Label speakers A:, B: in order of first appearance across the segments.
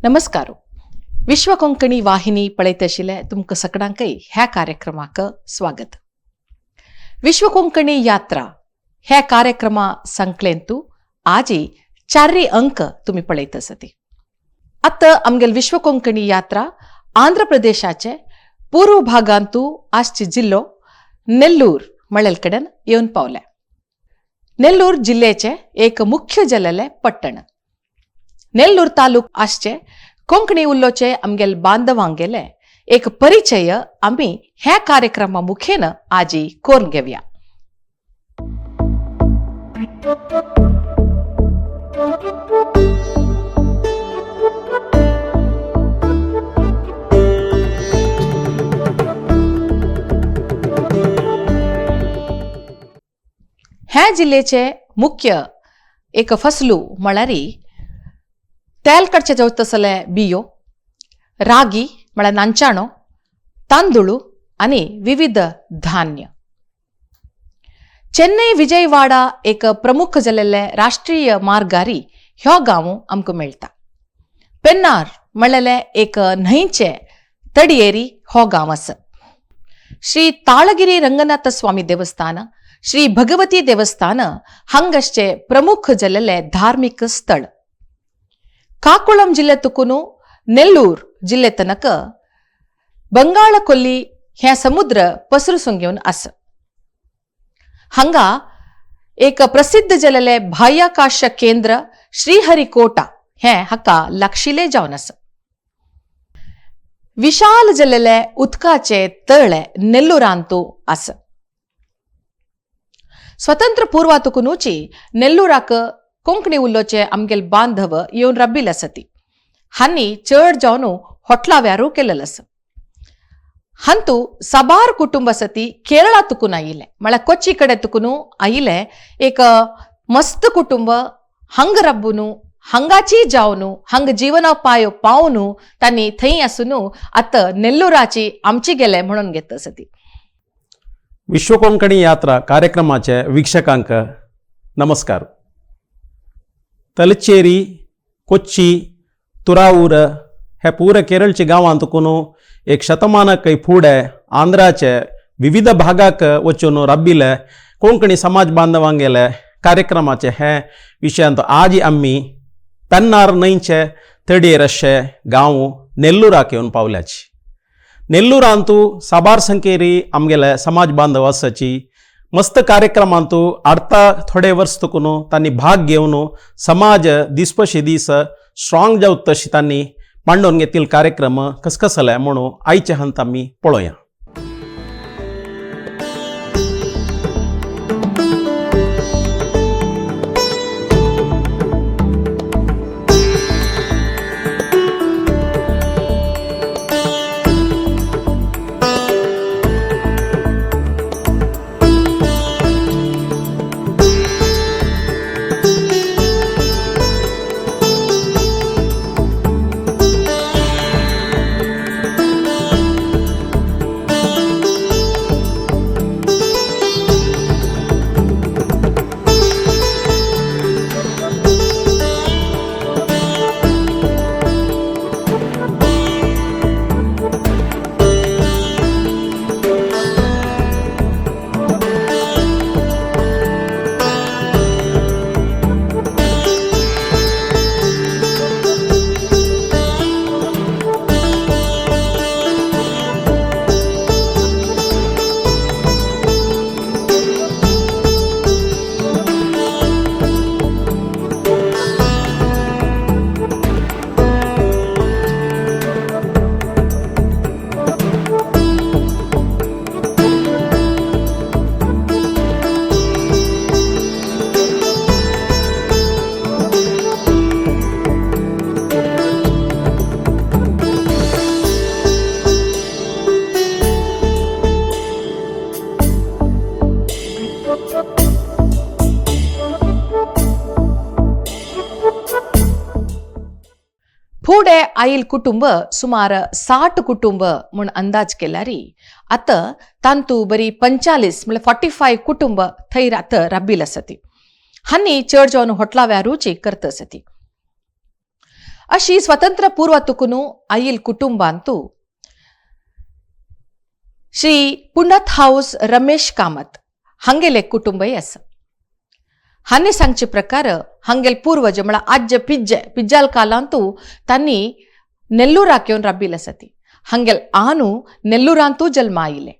A: नमस्कार. विश्व कोंकणी वाहिनी पळयत आशिल्ले तुमकां सगळ्यांकय ह्या कार्यक्रमाक स्वागत. विश्व कोंकणी यात्रा ह्या कार्यक्रमा संकलेंतू आजी चार्री अंक तुमी पळयत आसती. आतां आमगेल विश्व कोंकणी यात्रा आंध्र प्रदेशाचे पूर्व भागांतू आसचे जिल्लो नेल्लूर म्हळ्ळे कडेन येवन पावल्या. नेल्लूर जिल्ल्याचे एक मुख्य जाल्लेलें पट्टण नेल्लूर तालुक आसचे कोंकणी उल्लोचे आमगेल बांधवांगेले एक परिचय आमी ह्या कार्यक्रमा मुखेन आजी कोरून घेवया. ह्या जिल्ल्याचे मुख्य एक फसलू म्हळ्यार तेल कडचे जावं तसले बियो, रागी म्हळ्यार नांचाणो, तांदूळ आनी विविध धान्य. चेन्नई विजयवाडा एक प्रमुख जाल्लेले राष्ट्रीय मार्गारी ह्यो गांव आमकां मेळटा. पेन्नार म्हणलेले एक न्हंयचे तडयेरी हो गांव आसा. श्री ताळगिरी रंगनाथ स्वामी देवस्थान, श्री भगवती देवस्थान हांगासचे प्रमुख जाल्लेले धार्मीक स्थळ. काकुळम जिल्हे नेल्लूर जिल्हे तनक बंगाळ कोल्ली हे समुद्र पसरसून घेवन आसा. हांगा एक प्रसिद्ध जाल्लेले बाह्याकाश केंद्र श्रीहरिकोटा हे हाका लागशिल्लें जावन आसा. विशाल जाल्लेले उदकाचे तळे नेल्लूरांतू आसा. स्वतंत्र पूर्वातुकुनूची नेल्लूराक कोंकणी उलोचे आमगेल बांधव येवन रब्बील आसती. हांनी चड जावन होटला व्यारू केलेलो आसा. हांतू साबार कुटुंब आसती केरळा तुकून आयिल्ले, म्हळ्यार कोची कडेन तुकून आयिल्ले एक मस्त कुटुंब हांग रब्बून हांगाची जावन हांग जीवनोपाय पावून तांणी थंय आसून आतां नेल्लूराची आमची गेले म्हणून घेत आसती.
B: विश्व कोंकणी यात्रा कार्यक्रमाचे वीक्षकांक नमस्कार. तलचेरी, कोच्ची, तुरावूर हे पुरे केरळच्या गांवांत एक शतमानकय फुडें आंध्राचे विविध भागाक वचून राबिल्ले कोंकणी समाज बांधवांगेले कार्यक्रमाचे हे विशयांत आज आमी पेन्नार न्हंयचे तडयेर अशे गांव नेल्लूराक येवन पावल्याची. नेल्लूरांतू साबार संकेरी आमगेले समाज बांधव आसाची. मस्त कार्यक्रमांतू आडता थोडे वर्स तुकून तांणी भाग घेवन समाज दिसपशी दीस स्ट्रॉंग जावत तशी तांणी मांडून घेतील कार्यक्रम कसकसले म्हणून आयचे हंत आमी पळोवया.
A: आईल कुटुंब सुमार 60 कुटुंब म्हूण अंदाज केल्यार आतां तांतू बरी 45 म्हळ्यार 45 कुटुंब थंय आतां राबील आसा ती. हांनी चड जावन होटला व्यारूची करत आसा ती. अशी स्वतंत्र पूर्व तुकून आईल कुटुंबांतू श्री पुंडत हाऊस रमेश कामत हांगेले कुटुंबय आसा. हांणी सांगचे प्रकार हांगेल पूर्वज म्हळ्यार आज्य पिज्जे पिज्जाल कालांतू तांणी नेल्लूराक येवन राबील आसा ती. हांगेल आनू नेल्लूरांतू जल्मा आयिल्ले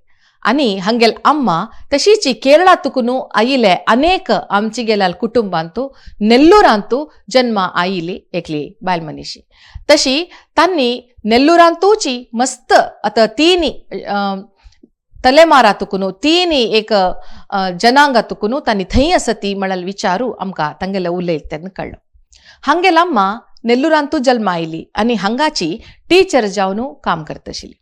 A: आनी हांगेल अम्मा तशीच केरळा तुकून आयिल्ले अनेक आमची गेल्या कुटुंबांतू नेल्लूरांतू जन्मा आयिल्ली एकली बायल मनीशी. तशी तांणी नेल्लूरांतूची मस्त आतां तीन तलेमारा तुकून तीन एक जनांगा तुकून तांणी थंय आसा ती म्हळ्यार विचारू आमकां तांगेले उलयत तेन्ना कळ्ळो. हांगेल अम्मा नेल्लूरांतू जल्मा आयली आनी हांगाची टिचर जावन काम करता आशिल्ली.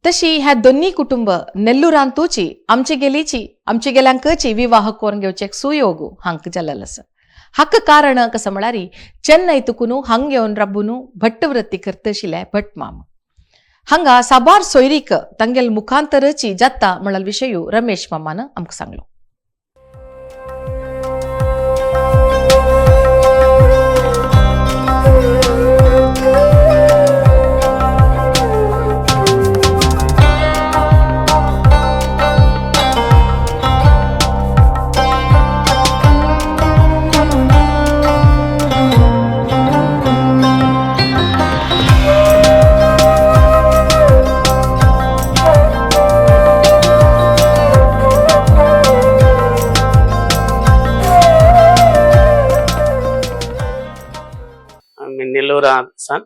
A: तशी ह्या दोन्ही कुटुंब नेल्लूरांतूची आमचे गेलीची आमचे गेल्यांकची विवाह करून घेवचे एक सुयोग हांक जाल्लो आसा. हाका कारण कसं म्हळ्यार चेन्नय तुकून हांग येवन राबून भट्टवृत्ती करता आशिल्ले भट माम. हांगा साबार सोयरीक तांगेल मुखांतरची जाता म्हळ्यार विशय रमेश मामान आमकां सांगलो.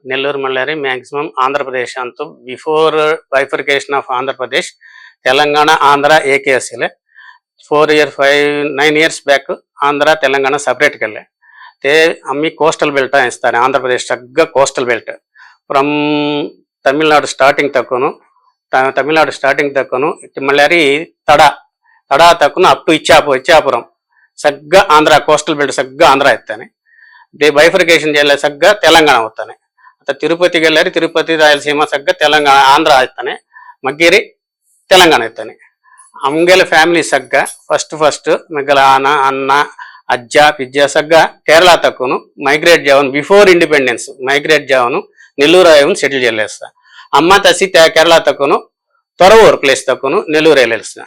C: ನೆಲ್ಲೂರು म्हणल्यार मॅक्सिमम आंध्र प्रदेशांत before bifurcation of Andhra Pradesh Telangana Andhra एके आशिल्ले. 4 year 5 9 years back Andhra Telangana separate केल्ले. ते आमी कोस्टल बेल्ट आसताले. आंध्र प्रदेश सगळं coastal belt from Tamil Nadu starting तकून Tamil Nadu starting तकून म्हणल्यार तडा तडा तकून अप टू इच्छापुरम सगळं आंध्र कोस्टल बेल्ट सगळं आंध्र येताನೆ. ದೇ ಬೈಫರ್ಕೇಶನ್ ಜಿಲ್ಲೆ ಸಗ್ಗ ತೆಲಂಗಾಣ ಹೋಗ್ತಾನೆ. ಅತ್ತ ತಿರುಪತಿ ಗೆಲ್ಲರಿ ತಿರುಪತಿ ರಾಯಲಸೀಮ ಸಗ್ಗ ತೆಲಂಗಾಣ ಆಂಧ್ರ ಆಯ್ತಾನೆ. ಮಗ್ಗೇರಿ ತೆಲಂಗಾಣ ಇರ್ತಾನೆ. ಅಮ್ಗೆಲ ಫ್ಯಾಮಿಲಿ ಸಗ್ಗ ಫಸ್ಟ್ ಫಸ್ಟ್ ಮೆಗ್ಗಲ ಆನ ಅನ್ನ ಅಜ್ಜ ಪಿಜ್ಜ ಸಗ್ಗ ಕೇರಳ ತಕ್ಕನು ಮೈಗ್ರೇಟ್ ಜಾವನ್ ಬಿಫೋರ್ ಇಂಡಿಪೆಂಡೆನ್ಸ್ ಮೈಗ್ರೇಟ್ ಜಾವನು ನೆಲ್ಲೂರು ಆಯವನ್ ಸೆಟಲ್ ಜಲ್ಲೇಸ್ತ. ಅಮ್ಮ ತಸಿ ಕೇರಳ ತಕ್ಕನು ತೊರವೂರು ಪ್ಲೇಸ್ ತಕ್ಕನು ನೆಲ್ಲೂರು ಎಲೆಲ್ಸ್ತ.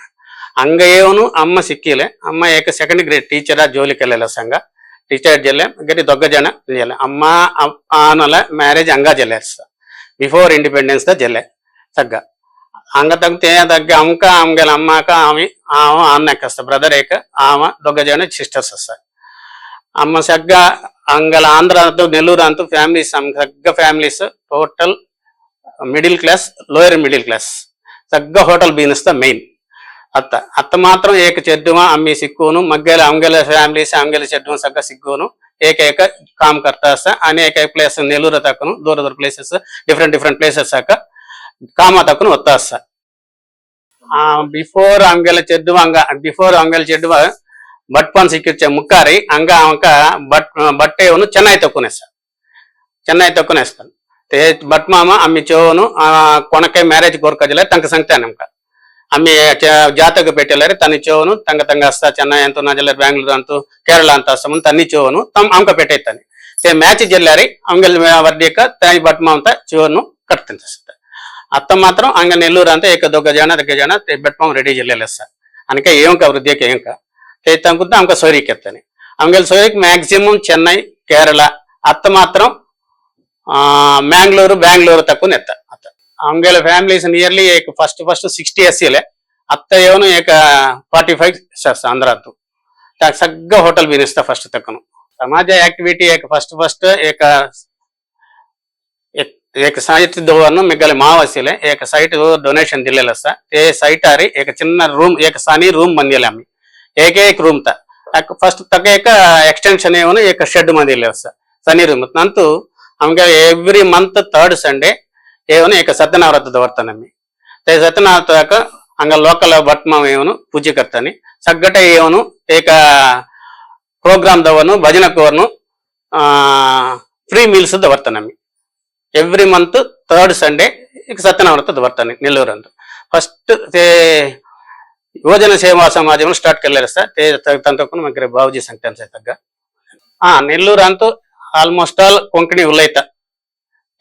C: ಹಂಗೇವನು ಅಮ್ಮ ಸಿಕ್ಕಿಲೆ ಅಮ್ಮ ಏಕ ಸೆಕೆಂಡ್ ಗ್ರೇಡ್ ಟೀಚರ ಜೋಲಿಕೆಲ್ಲ ಸಂಘ టీచర్ ಜಿಲ್ಲೆ ಗರಿ ದೊಗ್ಗ ಜನ ಜಿಲ್ಲೆ ಅಮ್ಮ ಆನಲ ಮ್ಯಾರೇಜ್ ಹಂಗ ಜಿಲ್ಲೆ ಬಿಫೋರ್ ಇಂಡಿಪೆಂಡೆನ್ಸ್ the ಜಿಲ್ಲೆ ಸಗ್ಗ ಹಂಗ ತಗ್ತೆ ತಗ್ಗ ಅಮ್ಕ ಆಮ್ಗೆಲ್ಲ ಅಮ್ಮಕ ಆಮಿ ಆವ ಅನ್ನ ಬ್ರದರ್ ಏಕ ಆವ ದೊಗ್ಗ ಜನ ಸಿಸ್ಟರ್ಸ್ ಅಸ್ಸ. ಅಮ್ಮ ಸಗ್ಗ ಹಂಗಲ ಆಂಧ್ರ ಅಂತೂ ನೆಲ್ಲೂರು ಅಂತೂ ಫ್ಯಾಮಿಲೀಸ್ ಸಗ್ಗ families total middle class lower middle class ಸಗ್ಗ hotel business the main. ಅತ್ತ ಅತ್ತ ಮಾತ್ರ ಏಕ ಚೆಡ್ಡುವ ಅಮ್ಮಿ ಸಿಕ್ಕೂನು ಮಗ್ಗೆಲ ಅಂಗೆಲ ಫ್ಯಾಮಿಲೀಸ್ ಅಂಗೆಲ ಚೆಡ್ಡುವ ಸಗ್ಗ ಸಿಕ್ಕೂನು ಏಕ ಏಕ ಕಾಮ್ ಕರ್ತಾಸ ಅನೇಕ ಪ್ಲೇಸ್ ನೆಲ್ಲೂರ ತಕ್ಕನು ದೂರ ದೂರ ಪ್ಲೇಸಸ್ ಡಿಫ್ರೆಂಟ್ ಡಿಫ್ರೆಂಟ್ ಪ್ಲೇಸಸ್ ಹಾಕ ಕಾಮ ತಕ್ಕನು ಒತ್ತಾಸ. ಬಿಫೋರ್ ಅಂಗೆಲ ಚೆಡ್ಡುವ ಹಂಗ ಬಿಫೋರ್ ಅಂಗೆಲ ಚೆಡ್ಡುವ ಬಟ್ಪನ್ ಸಿಕ್ಕಿಚ್ಚ ಮುಕ್ಕಾರಿ ಹಂಗ ಅವಂಕ ಬಟ್ ಬಟ್ಟೆಯವನು ಚೆನ್ನಾಗಿ ತಕ್ಕುನೆ ಚೆನ್ನಾಗಿ ತಕ್ಕುನೆಸ್ತಾನೆ. ಬಟ್ ಮಾಮ ಅಮ್ಮಿ ಚೋನು ಕೊನಕೆ ಮ್ಯಾರೇಜ್ ಕೋರ್ಕಜಿಲ್ಲ ತಂಕ ಸಂಗ್ತಾನೆ ನಮ್ಕ. ಅಮ್ಮಿ ಜಾತಕ ಪೇಟೆಲ್ಲರೆ ತನ್ನ ಚೋನು ತಂಗ ತಂಗ ಹಸ್ತ ಚೆನ್ನೈ ಅಂತೂ ನಾಜಲ್ಲ ಬ್ಯಾಂಗ್ಳೂರ್ ಅಂತೂ ಕೇರಳ ಅಂತ ಹಸ್ತ ಮುಂದೆ ತನ್ನಿ ಚೋನು ತಮ್ಮ ಅಂಕ ಪೇಟೆ ಇತ್ತಾನೆ. ते ಮ್ಯಾಚ್ ಜಿಲ್ಲಾರಿ ಅಂಗಲ್ ವರ್ಡಿಕ ತಾಯಿ ಬಟ್ ಮಾಂತ ಚೋನು ಕಟ್ತಂತ ಅತ್ತ ಮಾತ್ರ ಹಂಗ ನೆಲ್ಲೂರು ಅಂತ ಏಕ ದೊಗ್ಗ ಜನ ದೊಗ್ಗ ಜನ ಬೆಟ್ಮಾಮ್ ರೆಡಿ ಜಿಲ್ಲೆಲ್ಲ ಸರ್ ಅನಕ ಏಂಕ ವೃದ್ಧಿಯಕ್ಕೆ ಏಂಕ ते ತಂಕುತ್ತ ಅಂಕ ಸೋರಿಕ್ ಎತ್ತಾನೆ. ಅಂಗಲ್ ಸೋರಿಕ್ ಮ್ಯಾಕ್ಸಿಮಮ್ ಚೆನ್ನೈ ಕೇರಳ ಅತ್ತ ಮಾತ್ರ ಮ್ಯಾಂಗ್ಳೂರು ಬ್ಯಾಂಗ್ಳೂರು ತಕ್ಕೂ ಎತ್ತ ಅತ್ತ ಅಂಗೆಲ ಫ್ಯಾಮಿಲೀಸ್ ನಿಯರ್ಲಿ ಏಕ ಫಸ್ಟ್ ಫಸ್ಟ್ 60 ಎಸ್ ಅತ್ತ ಏವನು ಏಕ 45 ಸರ್ ಆಂಧ್ರದ್ದು ಸಗ್ಗ ಹೋಟೆಲ್ ಬಿಸ್ನೆಸ್ ಫಸ್ಟ್ ತಕ್ಕನು. ಸಮಾಜ ಆಕ್ಟಿವಿಟಿ ಏಕ ಫಸ್ಟ್ ಫಸ್ಟ್ ಏಕ ಏಕ ಸೈಟ್ ದೋವನ್ನು ಮಿಗ್ಗಲೆ ಮಾವಸಿಲೆ ಏಕ ಸೈಟ್ ಡೊನೇಷನ್ ದಿಲ್ಲೆಲ್ಲ ಸರ್ ఏ సైట్ ఆరి ఏక చిన్న రూమ్ ఏక సని రూమ్ మందిలే అమ్మి ఏక రూమ్ ತ ಫಸ್ಟ್ ತಕ್ಕ ಏಕ ಎಕ್ಸ್ಟೆನ್ಷನ್ ಏವನು ಏಕ ಶೆಡ್ ಮಂದಿಲ್ಲ ಸರ್ ಸನಿ ರೂಮ್ ನಂತು ನಮಗೆ ಎವ್ರಿ ಮಂತ್ ಥರ್ಡ್ ಸಂಡೇ ಏವನು ಏಕ ಸತ್ಯನಾವ್ರತ ದವರ್ತಾನಮ್ಮಿ. ते ಸತ್ಯನಾವ್ರತ ಹಂಗ ಲೋಕಲ್ ಭಟ್ ಮಾವ ಏವನು ಪೂಜೆ ಕರ್ತಾನೆ. ಸಗ್ಗಟ ಏವನು ಏಕ ಪ್ರೋಗ್ರಾಮ್ ದವನು ಭಜನಕೋರ್ನು फ्री मील्स दवरताने आमी एव्हरी मंथ थर्ड संडे एक सत्यनारायण दवरताने नेल्लूर. फस्ट ते युवजन सेवा समाज म्हणून स्टार्ट केलेले आसा ते तांतून मागीर बावजी सांगता ताका. हा, नेल्लूर अंतू आलमोस्ट ऑल कोंकणी उलयता.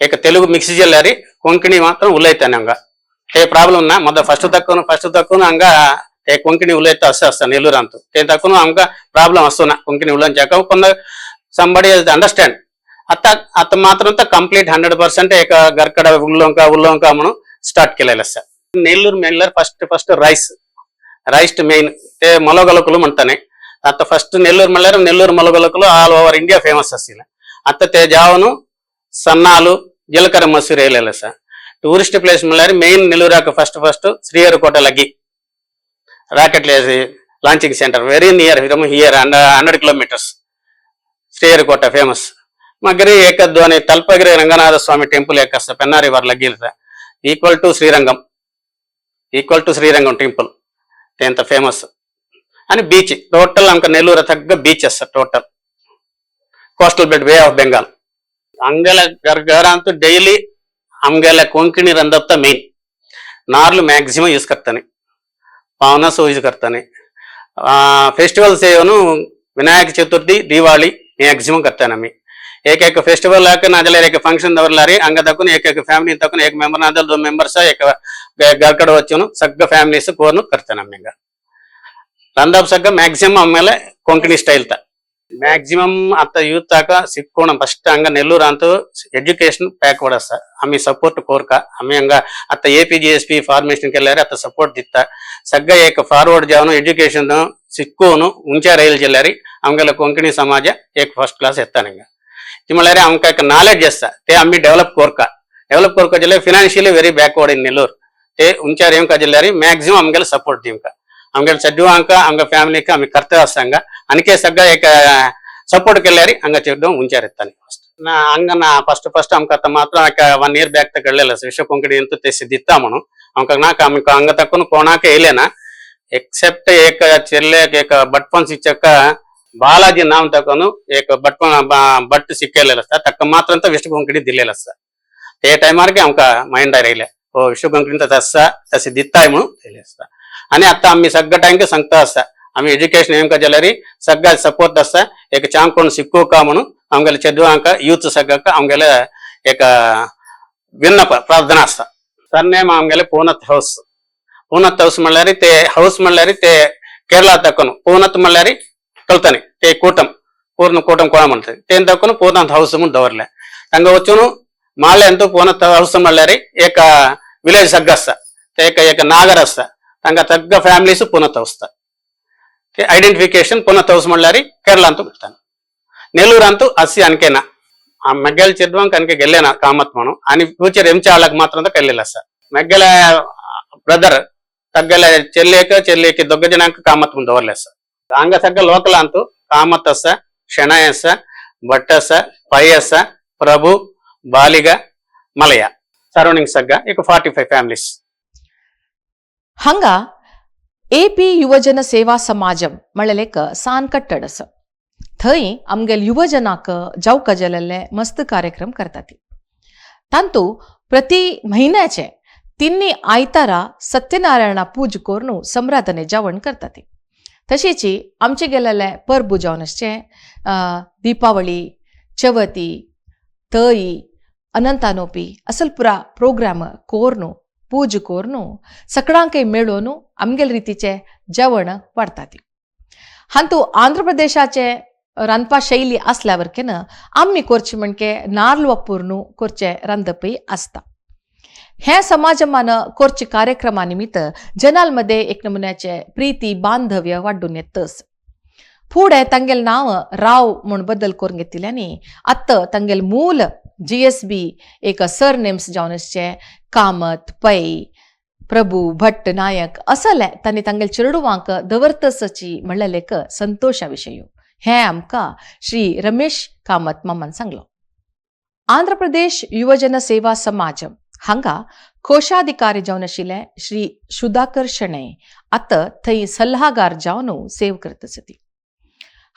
C: एक तेलुगु मिक्स जाल्यार कोंकणी मात्र उलयताने हांगा. ते प्रॉब्लम ना. ಮೊದಲು ಫಸ್ಟ್ ತಕ್ಕನು ಹಂಗ ते कोंकणी उलयता असं आसता नेल्लूरांत. ते तकून आमकां प्रॉब्लम आसना कोंकणी उलोवच्याक. कोण संबडी अंडरस्टँड. आता आता मात्र कंप्लीट 100% एक घरकड उलोवंका उलोवंका म्हणून स्टार्ट केलेलं आसा. नेल्लूर म्हणल्यार first first rice, rice main. ते मलोगलकुలు म्हणताने. आता फस्ट ನೆಲ್ಲೂರು म्हणल्यार Nellore Molagolukulu all over India famous ಅಸಿಲ್ಲ. ಅತ್ತ ते ಜಾವನು ಸನ್ನಾಲು జీలకర్ర మసూరి వేయలేదు సార్. టూరిస్ట్ ప్లేస్ म्हणल्यार మెయిన్ నెల్లూరాక ఫస్ట్ ఫస్ట్ శ్రీహరికోట లగ్గి rocket launching centre very near from here, 100 kilometers. Sriharikota famous. మగ్గరి ఏకద్వాని తల్పగిరి రంగనాథ స్వామి టెంపుల్ ఏకస్త పెన్నారి వారి లగ్గి equal to Srirangam, equal to Srirangam temple ఎంత ఫేమస్ అని. బీచ్ టోటల్ అంక నెల్లూరు తగ్గ beach sir total, coastal belt, Bay of Bengal. ಹಂಗೆಲ್ಲ ಗರ್ಗರ ಅಂತೂ ಡೈಲಿ ಹಂಗೆಲ್ಲ ಕೊಂಕಣಿ ರಂದಪ್ತ ಮೇನ್. ನಾರ್ಲು ಮ್ಯಾಕ್ಸಿಮಮ್ ಯೂಸ್ करताನೆ, ಪಾವನಸ್ ಯೂಸ್ करताನೆ. ಫೆಸ್ಟಿವಲ್ಸ್ ಏನು ವಿನಾಯಕ ಚತುರ್ಥಿ, ದಿವಾಳಿ ಮ್ಯಾಕ್ಸಿಮಮ್ करताನೆ आम्ही. एक एक फेस्टिवल नाजाल्यार एक फंक्शन दवरल्यार हांगा दाखून एक एक फॅमिली तकून एक मेंबर नाजाल्यार दोन मेंबर्स एक घरकडे वचून सगळं फॅमिलीस कोरून करताನೆ आम्ही. हांगा ರಂದಾಪ್ ಸಗ್ಗ ಮ್ಯಾಕ್ಸಿಮಮ್ ಆಮೇಲೆ ಕೊಂಕಣಿ ಸ್ಟೈಲ್ ತ ಮ್ಯಾಕ್ಸಿಮಮ್ ಅತ್ತ ಯೂತ್ ಆಕ ಸಿಕ್ಕೋಣ. ಫಸ್ಟ್ ಹಂಗ ನೆಲ್ಲೂರ್ ಅಂತ ಎಜುಕೇಶನ್ ಬ್ಯಾಕ್ವರ್ಡ್ ಅಸ. ಆಮಿ ಸಪೋರ್ಟ್ ಕೋರ್ಕ ಆಮಿ ಹಂಗ ಅತ್ತ A P G S P formation ಕೆಲ್ಲಾರೆ ಅತ್ತ ಸಪೋರ್ಟ್ ದಿತ್ತ ಸಗ್ಗ ಏಕ ಫಾರ್ವರ್ಡ್ ಜಾವನು ಎಜುಕೇಶನ್ ಸಿಕ್ಕೋನು ಉಂಚಾ ರೈಲ್ ಜಿಲ್ಲಾರಿ ಆಮ್ಗೆಲ್ಲ ಕೊಂಕಣಿ ಸಮಾಜ ಏಕ್ ಫಸ್ಟ್ ಕ್ಲಾಸ್ ಎತ್ತಾನ. ತಿಮಳಾರೆ ಆಮಕ ನಾಲೆಡ್ಜ್ ಅಸ್ತ, ते आम्ही डेव्हलप कोरका. डेव्हलप कोरका जाल्यार financially very backward in Nellore. ते उंचार येवंका जाल्यार मॅक्झिमम आमगेले सपोर्ट दिवंका. आमगेले चेडवांक आमगे फ्यामिलीक आमी कर्तव्य आसा हांगा. आनीक सगळं एक सपोर्ट केल्यार हांगा चेडूं उंचार येताले. फस्ट ना ಹಂಗ ನಾ ಫಸ್ಟ್ ಫಸ್ಟ್ ಆಮಕ ಮಾತ್ರ ಒನ್ ಇಯರ್ ಬ್ಯಾಕ್ ತಗೊಳ್ಳಿಲ್ಲ ವಿಶ್ವ ಕೊಂಕಣಿ ಅಂತ ತೆಸಿ ದಿತ್ತ म्हणून आमकां नाका. आमकां हांगा तकून कोणाक येयलें ना एक्सेप्ट एक ಚೆಲ್ಲೆ एक ಬಟ್ಪನ್ ಸಿಚ್ಚಕ್ಕ ಬಾಲಾಜಿ ನಾಮ್ ತಕೊಂಡು ಏಕ ಬಟ್ಪನ್ ಬಟ್ ಸಿಕ್ಕೇಲಿಲ್ಲ ಸರ್. ತಕ್ಕ ಮಾತ್ರ ಅಂತ ವಿಶ್ವ ಕೊಂಕಣಿ ದಿಲ್ಲೇಲ್ಲ ಸರ್. ते टायमार आमकां मायंडार येयले, हो विश्व कोंकणी तसा तसे दिताय म्हणून येयले आसता. आनी आतां आमी सगळ्या टायम सांगता आसता, आमी एज्युकेशन येवंका जाल्यार सगळ्या सपोर्ट आसता. एक चांग कोण शिकोवका म्हणून आमगेले चेडवांक यूथ सगळ्याक आमगेले एक विన్నप प्रार्थना आसता. सरनेम आमगेले पूनತ್ हौस. पूनತ್ हौस म्हणल्यार ते हौस म्हणल्यार ते ಕೇರಳ ತಕ್ಕನು ಪೂನತ್ म्हणल्यार ಕಲ್ತಾನೆ ते ಕೂಟಂ ಪೂರ್ಣ ಕೂಟಂ ಕೋಣ म्हणतात तेन ತಕ್ಕನು ಪೂನತ್ ಹೌಸ್ म्हणून दवरले. हांगा वचून माळे ಅಂತೂ ಪೂನತ್ ಹೌಸ್ म्हणल्यार एक ವಿಲೇಜ್ ಸಗ್ಗ आसता, ते एक एक नागर आसता. तांकां ತಗ್ಗ ಫ್ಯಾಮಿಲೀಸ್ ಪೂನತ್ ಹೌಸ್. ते ಐಡೆಂಟಿಫಿಕೇಶನ್ ಪೂನತ್ ಹೌಸ್ म्हणल्यार ಕೇರಳ ಅಂತೂ ಬರ್ತಾನೆ. ನೆಲ್ಲೂರು ಅಂತೂ ಹಸಿ ಅನ್ಕೇನ ಆ ಮೆಗ್ಗೆಲ್ ಚೆಡ್ವಾಂಕ್ ಅನ್ಕೆ ಗೆಲ್ಲೇನ ಕಾಮತ್ ಮನು అని ಫ್ಯೂಚರ್ ಎಂಚಾಳಕ್ ಮಾತ್ರ ಅಂತ ಕಲ್ಲಿಲ್ಲ ಸರ್. ಮೆಗ್ಗೆಲ ಬ್ರದರ್ ತಗ್ಗಲ ಚೆಲ್ಲೇಕ ಚೆಲ್ಲೇಕ ದೊಗ್ಗ ಜನಾಂಕ ಕಾಮತ್ ಮುಂದೆ ದವರ್ಲೆ ಸರ್. ಹಂಗ ತಗ್ಗ ಲೋಕಲ್ ಅಂತೂ ಕಾಮತ್ ಅಸ, ಶೆಣಯಸ, ಭಟ್ಟಸ, ಪಯಸ, ಪ್ರಭು, ಬಾಲಿಗ, ಮಲಯ ಸರೌಂಡಿಂಗ್ ಸಗ್ಗ ಈಗ 45 ಫ್ಯಾಮಿಲೀಸ್.
A: ಹಂಗ ಎಪಿ युवजन सेवा समाजम म्हणलेलेक सान कट्टड आसा. थंय आमगेले युवजनाक जावका जालेले मस्त कार्यक्रम करतात. तांतू प्रति म्हयन्याचे तिन्ही आयतारा सत्यनारायणा पूज करून समराधने जेवण करतात. तशेंच आमचे गेलेले परबू जावन आसचे दीपावली, चवथी, तई, अनंतानोपी असल पुरा प्रोग्राम कोरनु पूज कोरनु सगळ्यांकय मेळोवन आमगेले रितीचे जेवण वाडटात. हांतू आंध्र प्रदेशाचे रांदपा शैली आसल्या वरकेन आमी करचे म्हणके नार्ल वापरून करचे रांदपय आसता. हे समाजमान करचे कार्यक्रमा निमित्त जनाल मध्ये एक नमुन्याचे प्रीती बांधव्य वाडून येतस. फुडें तांगेलें नांव राव म्हूण बदल करून घेतिल्ल्यानी आतां तांगेलें मूल जी एस बी एक सर नेम्स जावन आसचे कामत, पै, प्रभू, भट्ट, नायक असले तांणी तांगेले चेडवांक दवरतसची म्हणलेलें एक संतोशा विशय. हें आमकां श्री रमेश कामत मामान सांगलो. आंध्र प्रदेश युवजन सेवा समाज हांगा कोशाधिकारी जावन आशिल्ले श्री सुधाकर शणै आतां थंय सल्हागार जावन सेव करत आसती.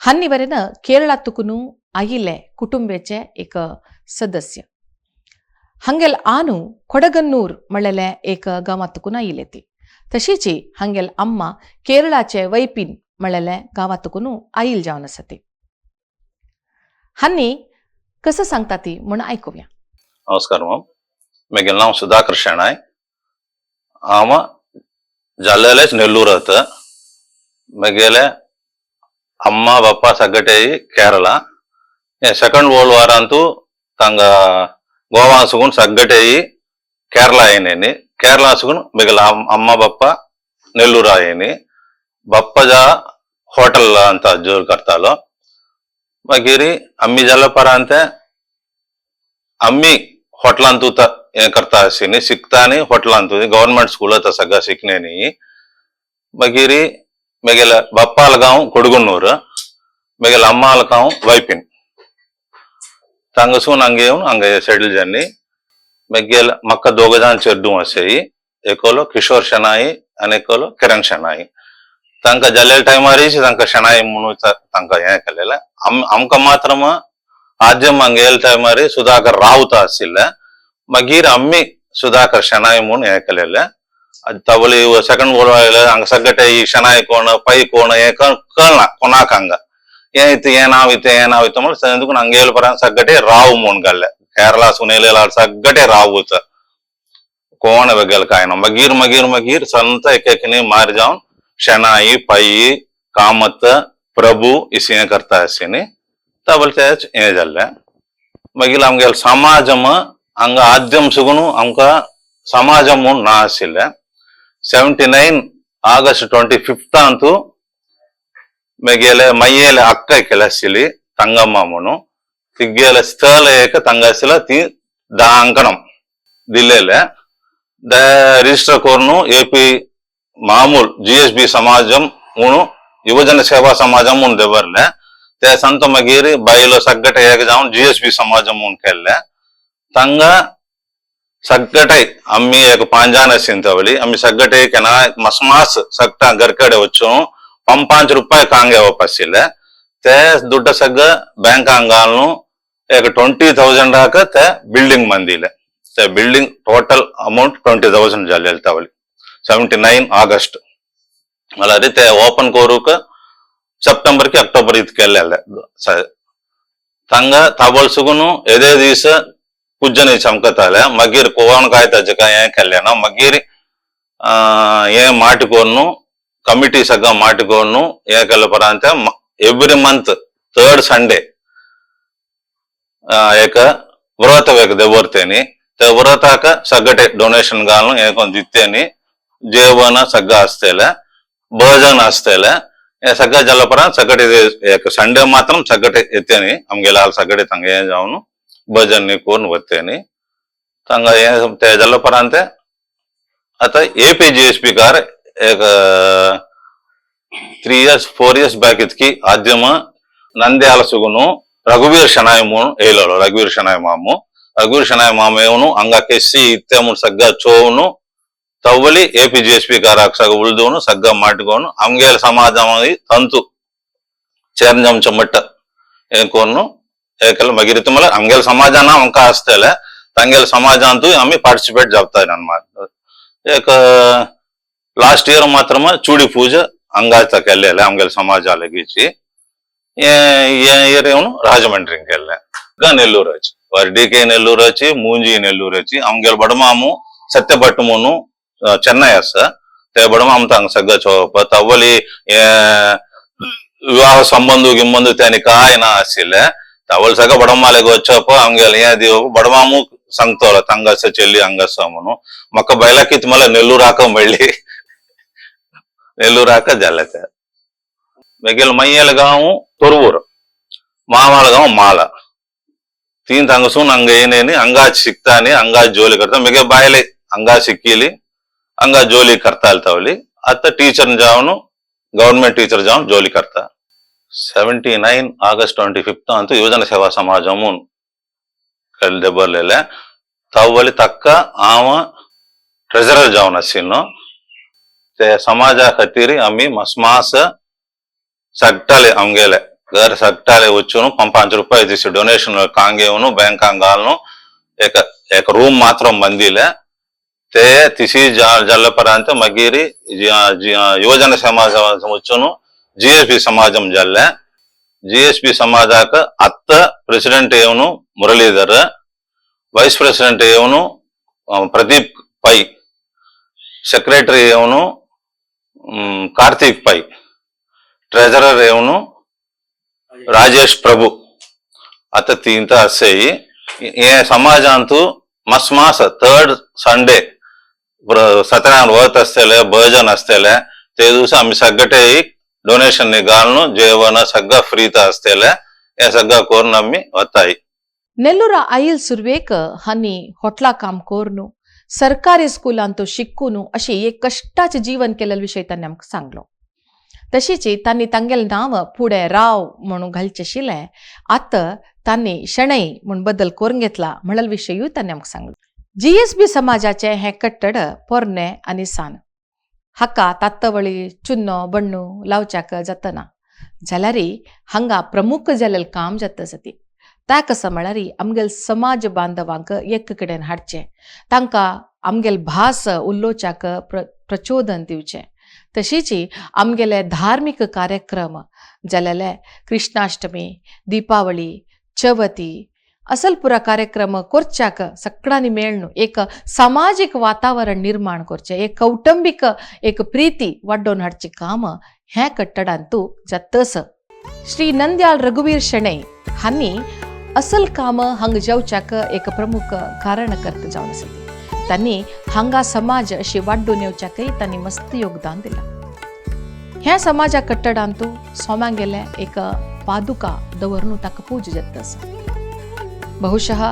A: हान्नी वरेन केरळांतूकून आयिल्ले कुटुंबेचे एक सदस्य. हांगेल आनू कोडगन्नूर म्हणलेले एक गांवांतकून आयिल्ले ती. तशीच हांगेल अम्मा केरळाचे वैपीन म्हणलेले गांवांतकून आयल जावन आसा ती. हांनी कसं सांगता ती म्हण आयकुया.
D: नमस्कार मॅम, म्हगेलें नांव सुधाकर शेणाय. हांव जाल्लेलेच नेल्लूर. म्हगेले अम्मा बाप्पा सगटे केरಳ. सेకంಡ್ ವರ್ಲ್ಡ್ ವಾರ್ ಅಂತೂ ತಂಗ ಗೋವಾ ಸುಗುನ್ ಸಗ್ಗಟೆ ಕೇರಳ అయినేని. ಕೇರಳ ಸುಗುನ್ మిగల అమ్మ బప్ప నెల్లూరు ఆయని. బప్పజ హోటల్ ಅಂತ జోరు కర్తాలో. మగిరి అమ్మి జల్లపర అంతే అమ్మి హోటల్ అంతూ ಏನ್ ಕರ್ತಾ ಹಸಿನಿ ಸಿಕ್ತಾನಿ ಹೋಟ್ಲ್ ಅಂತೂ ಗವರ್ಮೆಂಟ್ ಸ್ಕೂಲ್ ಅತ್ತ ಸಗ್ಗ ಸಿಕ್ನೇನಿ. ಮಗಿರಿ ಮೆಗೆಲ ಬಪ್ಪಾಲಗಾಂವ್ ಕೊಡುಗುನ್ನೂರು, ಮೆಗೆಲ ಅಮ್ಮಾಲಗಾಂವ್ ವೈಪಿನ್. ತಂಗಸೂನ್ ಹಂಗೆ ಹಂಗೆ ಸೆಟಲ್ ಜನ್ನಿ. ಮೆಗ್ಗೆಲ ಮಕ್ಕ ದೋಗಜಾನ್ ಚೆಡ್ಡು ಅಸೇಯಿ, ಏಕೋಲು ಕಿಶೋರ್ ಶೆನಾಯಿ అనేకోలు కిరణ్ ಶೆನಾಯಿ. ತಂಕ ಜಲ್ಲೆಲ್ ಟೈಮ್ ಆರೀಸಿ ತಂಕ ಶೆನಾಯಿ ಮುನು ತಂಕ ಏ ಕಲೆಲ್ಲ. ಅಮ್ಕ ಮಾತ್ರಮ ಆದ್ಯಮ್ ಹಂಗೆ ಹೇಳ್ ಟೈಮ್ ಆರಿ ಸುಧಾಕರ್ ರಾವುತ ಹಸಿಲ್ಲ. ಮಗೀರ್ ಅಮ್ಮಿ ಸುಧಾಕರ್ ಶೆನಾಯಿ ಮುನ್ ಏ ಕಲೆಲ್ಲ. ಅದು ತಬಲಿ ಸೆಕೆಂಡ್ ವರ್ಲ್ಡ್ ಹಂಗ ಸಗ್ಗಟೆ ಈ ಶೆನಾಯಿ ಕೋಣ ಪೈ ಕೋಣ ಏ ಕೇಳಣ ಕೊನಾಕ ಹಂಗ ಏನಿತ್ತು ಏನಾವಿತ್ತು ಏನಾವಿತ್ತು ಅಂದ್ರೆ ఎందుకు ನಂಗೆ ಹೇಳ್ ಸಗ್ಗಟೆ ರಾವು ಮುನ್ಗಲ್ಲೆ. ಕೇರಳ ಸುನೇಲ ಸಗ್ಗಟೆ ರಾವುತ ಕೋಣ ಬೆగ్గಲ್ ಕಾಯನ. ಮಗೀರ್ ಮಗೀರ್ ಮಗೀರ್ ಸಂತ ಏಕೇಕನೆ ಮಾರಿ ಜಾವ್ ಶೆನಾಯಿ ಪೈ ಕಾಮತ್ ಪ್ರಭು ಇಸಿಯ ಕರ್ತಾ ಹಸಿನಿ ತಬಲ್ ಏ ಜಲ್ಲೆ. ಮಗಿಲ್ ಆಮ್ಗೆಲ್ ಸಮಾಜಮ ಹಂಗ ಆದ್ಯಂ ಸುಗುನು ಅಮ್ಕ ಸಮಾಜ ಮುನ್ ನಾ ಹಸಿಲ್ಲ. 79 ಆಗಸ್ಟ್ 25 ಅಂತೂ ಮೆಗೆಲೆ ಮೈಯೇಲೆ ಅಕ್ಕ ಕೆಲಸಿಲಿ ತಂಗಮ್ಮ ಮುನು ತಿಗ್ಗೇಲೆ ಸ್ಥಳ ಏಕ ತಂಗಸಿಲ ತಿ ದಾಂಕಣಂ ದಿಲ್ಲೆಲೆ the register కోర్ను ఏపీ మామూల్ జిఎస్బి సమాజం మును యువజన సేవా సమాజం మును దెవర్లే. తే సంత మగీరి బయలో సగ్గట ఏకజాం జిఎస్బి సమాజం మున్కెళ్ళే. ತಂಗ ಸಗ್ಗಟೈ ಅಮ್ಮಿ ಏಕ ಪಾಂಜಾನ సింతవలి అమ్మి సగ్గటై కెనా మస్మాస్ సగ్ట గర్కಡೆ వచ్చు పంపాంచ రూపాయి కాంగే పసిలే. తే దుడ్డ సగ్గ బ్యాంక్ అంగాలను ఏక 20,000 దాకా తే బిల్డింగ్ మందిలే. తే బిల్డింగ్ టోటల్ అమౌంట్ 20,000 జల్లి తవలి 79 ఆగస్ట్. అలాగే తే ఓపెన్ కోరుక సెప్టెంబర్ కి అక్టోబర్ ఇదికెళ్ళాలి. ತಂಗ ತಬಲ್ಸುಗುನು ಎದೇ ದಿವಸ ಕುಜ್ಜನಿ ಚಮಕತಾಲೆ. ಮಗೀರ್ ಕೋವನ್ ಕಾಯ್ತ ಜಕ ಏ ಕಲ್ಯಾಣ ಮಗೀರಿ ఏ మాటికోను కమిటీ సగ్గ మాటికోను ఏ కల్లపర అంటే ఎవ్రీ మంత్ థర్డ్ సండే ఏక ವ್ರತ ಬೇಕು ದೆವರ್ತೇನಿ. ವ್ರತಾಕ ಸಗ್ಗಟೆ ಡೊನೇಷನ್ ಗಾలను ಏಕೊಂದು ಇತ್ತೇನಿ. ಜೇವನ ಸಗ್ಗ ಹಸ್ತೇಲೆ ಭೋಜನ ಹಸ್ತೇಲೆ ಸಗ್ಗ ಜಲಪರ ಸಗ್ಗಟೆ ಏಕ ಸಂಡೇ ಮಾತ್ರ ಸಗ್ಗಟೆ ಎತ್ತೇನಿ. ನಮ್ಗೆಲ್ಲ ಅಲ್ಲಿ ಸಗ್ಗಟೆ ತಂಗ ಏನ್ ಜಾವನು ಭಜನ್ ಕೋನ್ ಒತ್ತೇನಿ. ತಂಗ ಏನ್ ಜಲಪರ ಅಂತೆ ಅತ A P G S P car ಏಕ 3 ಇಯರ್ಸ್ 4 ಇಯರ್ಸ್ ಬ್ಯಾಕ್ ಇತ್ಕಿ ಆದ್ಯಮ ನಂದ್ಯಾಲ ಸುಗುನು ರಘುವೀರ್ ಶನಾಯ್ ಮೂನು ಏಲೋಳು ರಘುವೀರ್ ಶನಾಯ್ ಮಾಮು. ರಘುವೀರ್ ಶನಾಯ್ ಮಾಮ ಏವನು ಹಂಗ ಕೆಸಿ ಇತ್ತೆಮುನ್ ಸಗ್ಗ ಚೋವನು ತವ್ವಲಿ A P G S P car ಸಗ ಉಳ್ದವನು ಸಗ್ಗ ಮಾಟಿಕೋನು ಅಮ್ಗೇಲ ಸಮಾಜ ತಂತು ಚೇರ್ಜಂ ಚಮಟ್ಟ ಏಕೋನು ಏಕಲ್ ಮಗಿರಿತು ಮಲ ಅಮ್ಗೇಲ ಸಮಾಜನ ಅಂಕ ಹಸ್ತೇಲೆ ತಂಗೇಲ ಸಮಾಜ ಅಂತೂ ಅಮ್ಮಿ ಪಾರ್ಟಿಸಿಪೇಟ್ ಜಾಬ್ತಾ ನನ್. ಏಕ లాస్ట్ ఇయర్ మాత్రమే చూడి పూజ అంగాతకి వెళ్ళాలి అమ్గేల సమాజాలకి ఇచ్చి. ఇయర్ ఏమో రాజమండ్రికి వెళ్ళా. నెల్లూరు వచ్చి వారి డికే నెల్లూరు వచ్చి మూంజీ నెల్లూరు వచ్చి అమ్గేల బడమాము సత్యపట్టుమును చెన్నై అస్స తే బడమాము తంగ సగ్గ చోప తవ్వలి వివాహ సంబంధు గిమ్మందు తేని కాయన అసిలే. తవ్వలి సగ బడమాలకి వచ్చాప అమ్గేల ఏది బడమాము సంగ్తోల ತಂಗಸ ಚೆಲ್ಲಿ ಅಂಗಸಮನು ಮಕ್ಕ ಬೈಲಕಿತ್ ಮಲ್ಲ ನೆಲ್ಲೂರು ಹಾಕ ಮಳ್ಳಿ ನೆಲ್ಲೂರು ಹಾಕ ಜಲ್ಲತೆ. ಮೆಗೆಲ್ ಮೈಯಲಗಾವು ತೊರುವೂರು ಮಾಮಾಳಗಾವು ಮಾಲ ತೀನ್ ತಂಗಸು ನಂಗ ಏನೇನಿ ಅಂಗಾಜ್ ಸಿಕ್ತಾನಿ ಅಂಗಾಜ್ ಜೋಲಿ ಕರ್ತಾ ಮೆಗೆ ಬಾಯಲೆ ಅಂಗಾ ಸಿಕ್ಕಿಲಿ ಅಂಗಾ ಜೋಲಿ ಕರ್ತಾ ತವಲಿ. ಅತ್ತ టీచర్ ಜಾವನು ಗವರ್ಮೆಂಟ್ టీచರ್ ಜಾವನು ಜೋಲಿ ಕರ್ತಾ. 79 ಆಗಸ್ಟ್ 25 ಅಂತೂ ಯುವಜನ ಸೇವಾ ಸಮಾಜము ದೆಬ್ಬರ್ಲೆಲೆ ತವ್ವಲಿ ತಕ್ಕ ಆವ ಟ್ರೆಜರರ್ ಜಾವನ್ ಅಸಿನ್ನು. ते ಸಮಾಜ ಖತೀರಿ ಅಮ್ಮಿ ಮಸ್ಮಾಸ ಸಗ್ಟಲೆ ಅಮ್ಗೆಲೆ घर सगटाले वचून 5 रुपये दिसी डोनेशन कांग येवन बँकांक घालून एक एक रूम मात्र मंदिले ते तिसी जाल्ले पर्यंत मागीर युवजन समाज वचून जीएसबी समाजम जाल्ले. जीएसबी समाजाक ಅತ್ತ ಪ್ರೆಸಿಡೆಂಟ್ येवन मुरलीधर, వైస్ ప్రెసిడెంట్ येवन प्रदीप पै, సెక్రటరీ येवन कार्तिक पै, ట్రెజరర్ येवन राजेश प्रभु. आता तीनता असेही हे समाजांतु मस मास थर्ड संडे सत्यनारायण व्रत असतेले, भजन असतेले. ते दिवस आम्ही सगळे डोनेशन घालून जेवण सगळं फ्रीत असतेले. हे सगळं करून आम्ही वताई.
A: ನೆಲ್ಲೂರ ಐಲ್ ಸುರ್ವೇಕ ಹನಿ ಹೊಟ್ಲಾ काम कोरनु सरकारी स्कुलांत शिकून अशी एक कश्टाचें जीवन केलेलो विशय तांणी आमकां सांगलो. तशीच तांणी तांगेलें नांव फुडें राव म्हणून घालचें आशिल्लें, आतां तांणी शणै म्हूण बदल करून घेतला म्हणलेलो विशयूय तांणी आमकां सांगलो. जीएसबी समाजाचें हें कट्टड पोरणें आनी सान, हाका तात्तवळी चुन्नो बण्णू लावच्याक जातना जाल्यार हांगा प्रमुख जाल्लें काम जाता आसा ती ता कसो म्हळ्यार आमगेले समाज बांधवांक एक कडेन हाडचें, तांकां आमगेले भास उलोवच्याक प्रचोदन दिवचें. तशीच आमगेले धार्मीक कार्यक्रम जालेले कृष्णाष्टमी, दीपावली, चवथी असल पुरा कार्यक्रम करच्याक सगळ्यांनी मेळ्ळून एक सामाजीक वातावरण निर्माण करचें, एक कौटुंबीक एक प्रीती वाडोवन हाडचें काम हें कट्टडांतू जातस. श्री नंद्याल रघुवीर शणै हांणी असल काम हांगा जावच्याक एक प्रमुख कारणकर्त जावन आसा. तांणी हांगा समाज अशी वाड्डून येवच्याकय तांणी मस्त योगदान दिलां. ह्या समाजा कट्टडांतू सोम्यांगेले एक पादुका दवरून ताका पूजा जाता आसा. बहुशः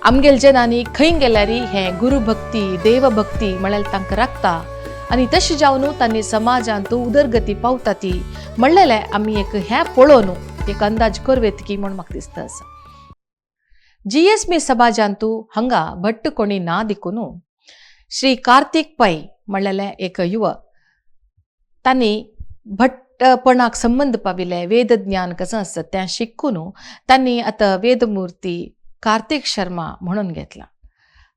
A: आमगेले जनांनी खंय गेल्यार हें गुरुभक्ती देवभक्ती म्हळ्यार तांकां राखता आनी तशें जावन तांणी समाजांत उदरगती पावता ती म्हणलेलें आमी एक हें पळोवन एक अंदाज करवेत की म्हूण म्हाका दिसता आसा. जीएसबी समाजांतू हांगा भट्ट कोणी ना दिकून श्री कार्तीक पै म्हणलेले एक युवक तांणी भट्टपणाक संबंद पाविल्ले वेदज्ञान कसं आसता तें शिकून तांणी आतां वेदमूर्ती कार्तीक शर्मा म्हणून घेतला.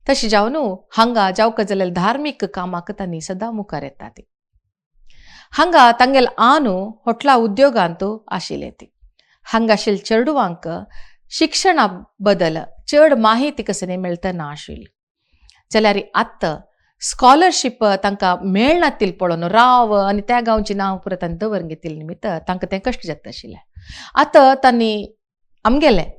A: तशें जावन हांगा जावका जाल्यार धार्मीक कामाक तांणी सदां मुखार येता ती. हांगा तांगेले आनू होटला उद्योगांत आशिल्ले ती. हांगा आशिल्ले चेडवांक शिक्षणा बदल चड माहिती कसली मेळतना आशिल्ली जाल्यार आतां स्कॉलरशीप तांकां मेळनातील पळोवन राव आनी त्या गांवचें नांव परत तांणी दवर घेतिल्ले निमित्त तांकां तें कश्ट जाता आशिल्लें. आतां तांणी आमगेलें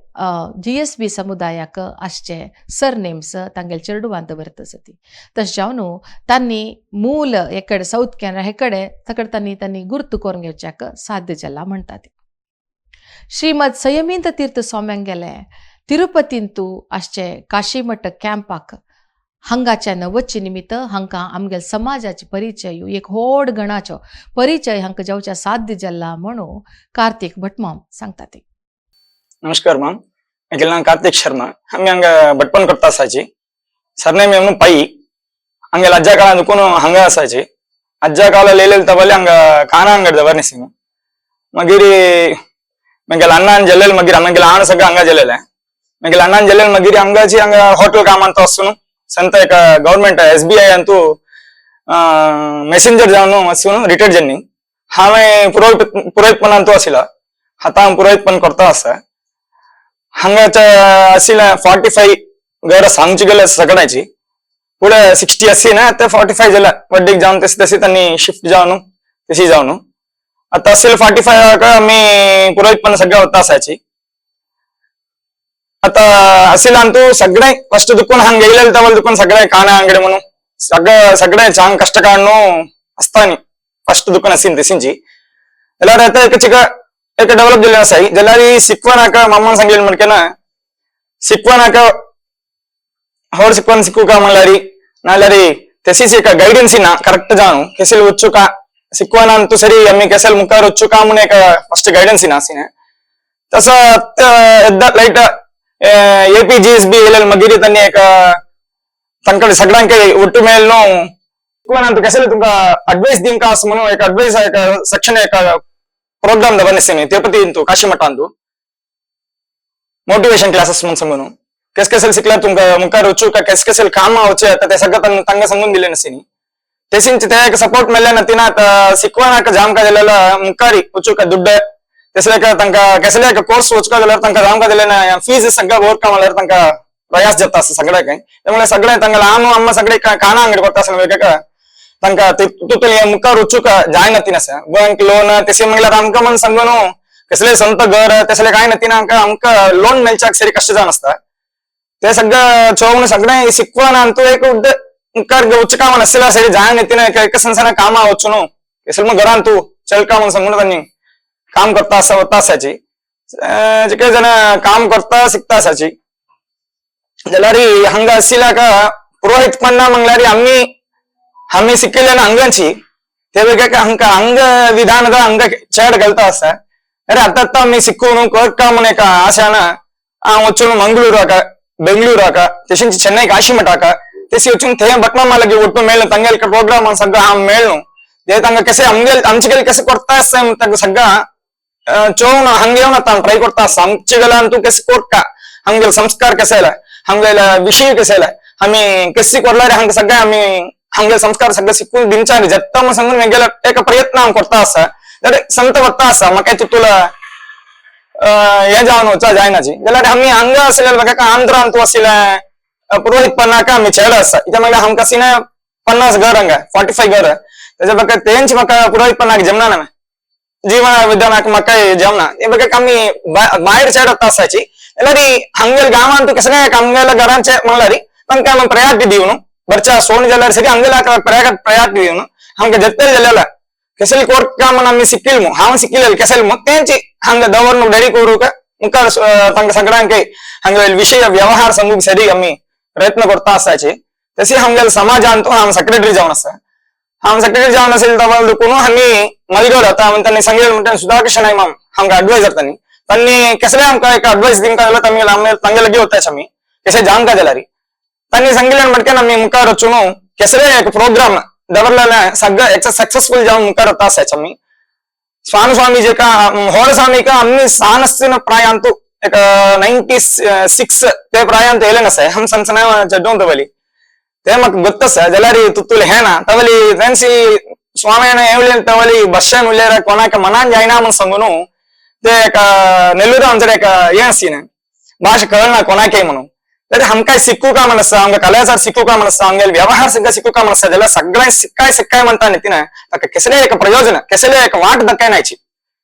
A: जीएसबी समुदायाक आसचे सरनेम्स तांगेले चेडवान दवरता आसा ती. तशें जावन तांणी मूल हेकडे सावथ कॅनरा हेकडे सगळें तांणी तांणी गुर्त करून घेवच्याक साध्य जाला म्हणटा ती. श्रीमद संयमींद्र तीर्थ स्वाम्यांगेले तिरुपतींतू आसचे काशीमठ कॅम्पाक हांगाच्यान वचचे निमित्त हांकां आमगेले समाजाचे परिचय एक व्हड गणाचो परिचय हांकां जावच्या साध्य जाला म्हणून कार्तीक भटमाम सांगता ती.
E: नमस्कार मॅम, म्हगेलें नांव कार्तिक शर्मा. आमी हांगा भटपण करता आसाची. सरनेम येवन पै. हांगेले अज्जा काळान दुकून हांगा आसाची. अज्जा काळ लेलेल तवले हांगा काना अंगड दवरनिसिंग. मागीर म्हगेले अण्णान जेलेल, मागीर म्हगेले आण सगळं हांगा जेलेले. म्हगेले अण्णान जेलेल, मागीर हांगाची हांगा हॉटेल कामांत वचून संत एक गव्हर्मेंट एसबीआय अंतू मेसेंजर जावन वचून रिटायर्ड जाल्ली. हांवें पुरोहितपणांतू आशिल्ला. आतां हांव पुरोहितपण करता आसा. हांगाच्या आशिल्ले 45 घर सांगची गेले सगळ्याची. पुढे 60 असी ना ते 45 जाल्या वड्डीक जावन तशी तशी त्यांनी शिफ्ट जावन तशी जावन आता असेल 45 आमी पुरोहितपण सगळं होता असायची. आता असेल अंतू सगळे फस्ट दुकान हांग येयलेले तवल दुकान सगळे काणा अंगडी म्हणून सगळं सगळे चांग कष्ट काढून असतानी फस्ट दुकान असेल तशींची. ಎಲ್ಲಾರು आता एक ಚಿಕ್ಕ एक डेव्हलप झाले असाई जाल्यार शिकवणाक मामान सांगलें म्हणकेना शिकवणाक होड शिकवण शिकूका म्हणल्यार नाल्यार तशीच एक गैडेन्स ना करेक्ट जाणू केसेल వచ్చుका शिकवणांतू सरी आम्ही केसेल मुखार వచ్చుका म्हणून एक फस्ट गैडेन्स ना आसिना. तसं light A P G S B L मगिरी त्यांनी एक तांकडे सगळ्यांक ಒಟ್ಟು ಮೇಲ್ನು तुका केसेल तुमका ಅಡ್ವೈಸ್ दिवंका आस म्हणून एक ಅಡ್ವೈಸ್ एक ಸೆಕ್ಷನ್ एक प्रोग्राम दवरनेसीनी तिरुपती इंतू काशी मठ अंतू मोटिवेशन क्लासेस म्हण सांगून केस केसेल शिकल्यार तुमकां मुखार वचूक केस केसेल कामां वचे आता ते सगळं तांकां तांकां सांगून दिले नसीनी. तेसिंच ते एक सपोर्ट मेळ्ळे ना तिना शिकवणाक जामका दिलेला मुखारी वचूक दुड्ड तेसलेक तांकां केसले एक कोर्स वचूक जाल्यार तांकां जामका दिले ना फीज सगळं वर्क म्हणल्यार तांकां प्रयास जाता आसा सगळ्या काय. त्यामुळे सगळे तांकां लहान अम्मा सगळे काना अंगडी ಕೊಡ್ತಾ आसा तांकां तितूंतले मुखार वचूक जायना तीन आसा बँक लोन तेसे म्हणल्यार आमकां म्हण सांगू न्हू कसले संत घर तसले काय ना आमकां आमकां लोन मेळच्याक सरी कष्ट जावन आसता. ते सगळं चोवन सगळें शिकवण अंतू एक उद्द मुखार वचूक म्हण आसल्या सरी जायना तीन एक संसारा कामां वचू न्हू केसल मग घरान तूं चलका म्हण सांगून तांणी काम करता आसा वता आसाची जितके जण काम करता शिकता आसाची. जाल्यार हांगा आशिल्ल्या का पुरोहितपणा म्हणल्यार आमी आमी शिकिल्ले हांगाची ते वेगळे हांकां अंग विधानದ ಹಂಗ ಚೇಡ್ ಕಲ್ತಾ ಆಸ. ಅರೆ ಅತ್ತತ್ತ ಆಮಿ ಸಿಕ್ಕೂನು ಕೋರ್ಕ म्हण एक आशाನ हांव वचून मंगळूराक बेंगळूराक तशेंच ಚೆನ್ನೈ ಕಾಶಿ ಮಠಾಕ तेसी वचून थंय भटमामा लागी ಒಟ್ಟು ಮೇಳ ತಂಗೇಲ್ प्रोग्राम सगळं हांव मेळ्ळो ते तांकां कशें आमगेल आमचे कशें करता आसा तांकां सगळं चोवन हांगा येवन आतां ट्राय करता आसा आमचे गेल्यान तूं कशें कोरका हांगेल संस्कार कशें आयला हांगेल विशय कशें आयला आमी कशी कोरल्यार हांगा सगळें आमी हांगेल संस्कार सगळें शिकून दिवच्या जत्ता म्हण सांगून मेगेलो एक प्रयत्न हांव करता आसा. जाल्यार संत वता आसा म्हाका तितूला हें जावन वचा जायनाची. जाल्यार आमी हांगा आसले म्हाका आंध्रांत आशिल्ले पुरोहितपणाक आमी चेड आसा कित्याक म्हणल्यार आमकां सीन 50 घर हांगा 45 घर तेच्या म्हाका तेंच म्हाका पुरोहितपणाक जमना ना जीवन विधानाक म्हाका जमना ते म्हाका आमी भायर चेड वता आसाची. जाल्यार हांगेल गांवांत कसलें आमगेल्या घरांचे म्हणल्यार तांकां आमी प्रयाग दिवन बरच्या सोन जाल्यार सरी हांगेल्याक प्रयाग प्रयाग दिवन आमकां जत्तेल जाल्यार केसेल कोर्का म्हण आमी शिकिल्मु हांव शिकिल्लें केसेल तेंची हांगा दवरून रेडी करूक मुखार तांकां सगळ्यांक हांगा विशय व्यवहार सांगूंक सरी आमी प्रयत्न करता आसाचे. तशी हांगेल समाजांत हांव सेक्रेटरी जावन आसा. हांव सेक्रेटरी जावन आशिल्ले तवल दुखून आमी मलगड आतां तांणी सांगलें म्हणटा सुधाकर शणै माम आमकां अडवायजर तांणी तांणी कसले आमकां एक अडवायस दिवंक जाल्यार तांणी आमी तांगे लागीं वताच आमी कशें जावंक जाल्यार तांणी सांगिल्लें म्हणटकीर आमी मुखार वचून कसले एक प्रोग्राम दवरलेले सगळं सक्सेसफुल जावन मुखार वता आसाच आमी. स्वामी स्वामी का होळ स्वामी का आम्ही सानस्सिನ ಪ್ರಾಯಾಂತು एक 96 ते ಪ್ರಾಯಾಂತು ಏಲೇನ ಸೆ ಹಮ್ ಸಣ್ಣ ಚಡ್ಡೋನ್ ತವಲಿ ते म्हाका ಗೊತ್ತಸ जाल्यार तुतुल हेना तवली तेंची स्वामीन येवले तवली बश्यान उरल्यार कोणाक मनान जायना म्हण सांगून ते एक नेल्लूर आमचे एक हें आसीन भाशा कळना कोणाकय म्हणून. जाल्यार आमकां शिकूका म्हण आसा आमकां कलाचार शिकूका म्हण आसा आमगेले व्यवहार सगळें शिकूका म्हण आसा जाल्यार सगळें शिकाय शिकाय म्हणटा न्ही तिणें ताका कसलें एक प्रयोजन कसलें एक वाट दाखयनाची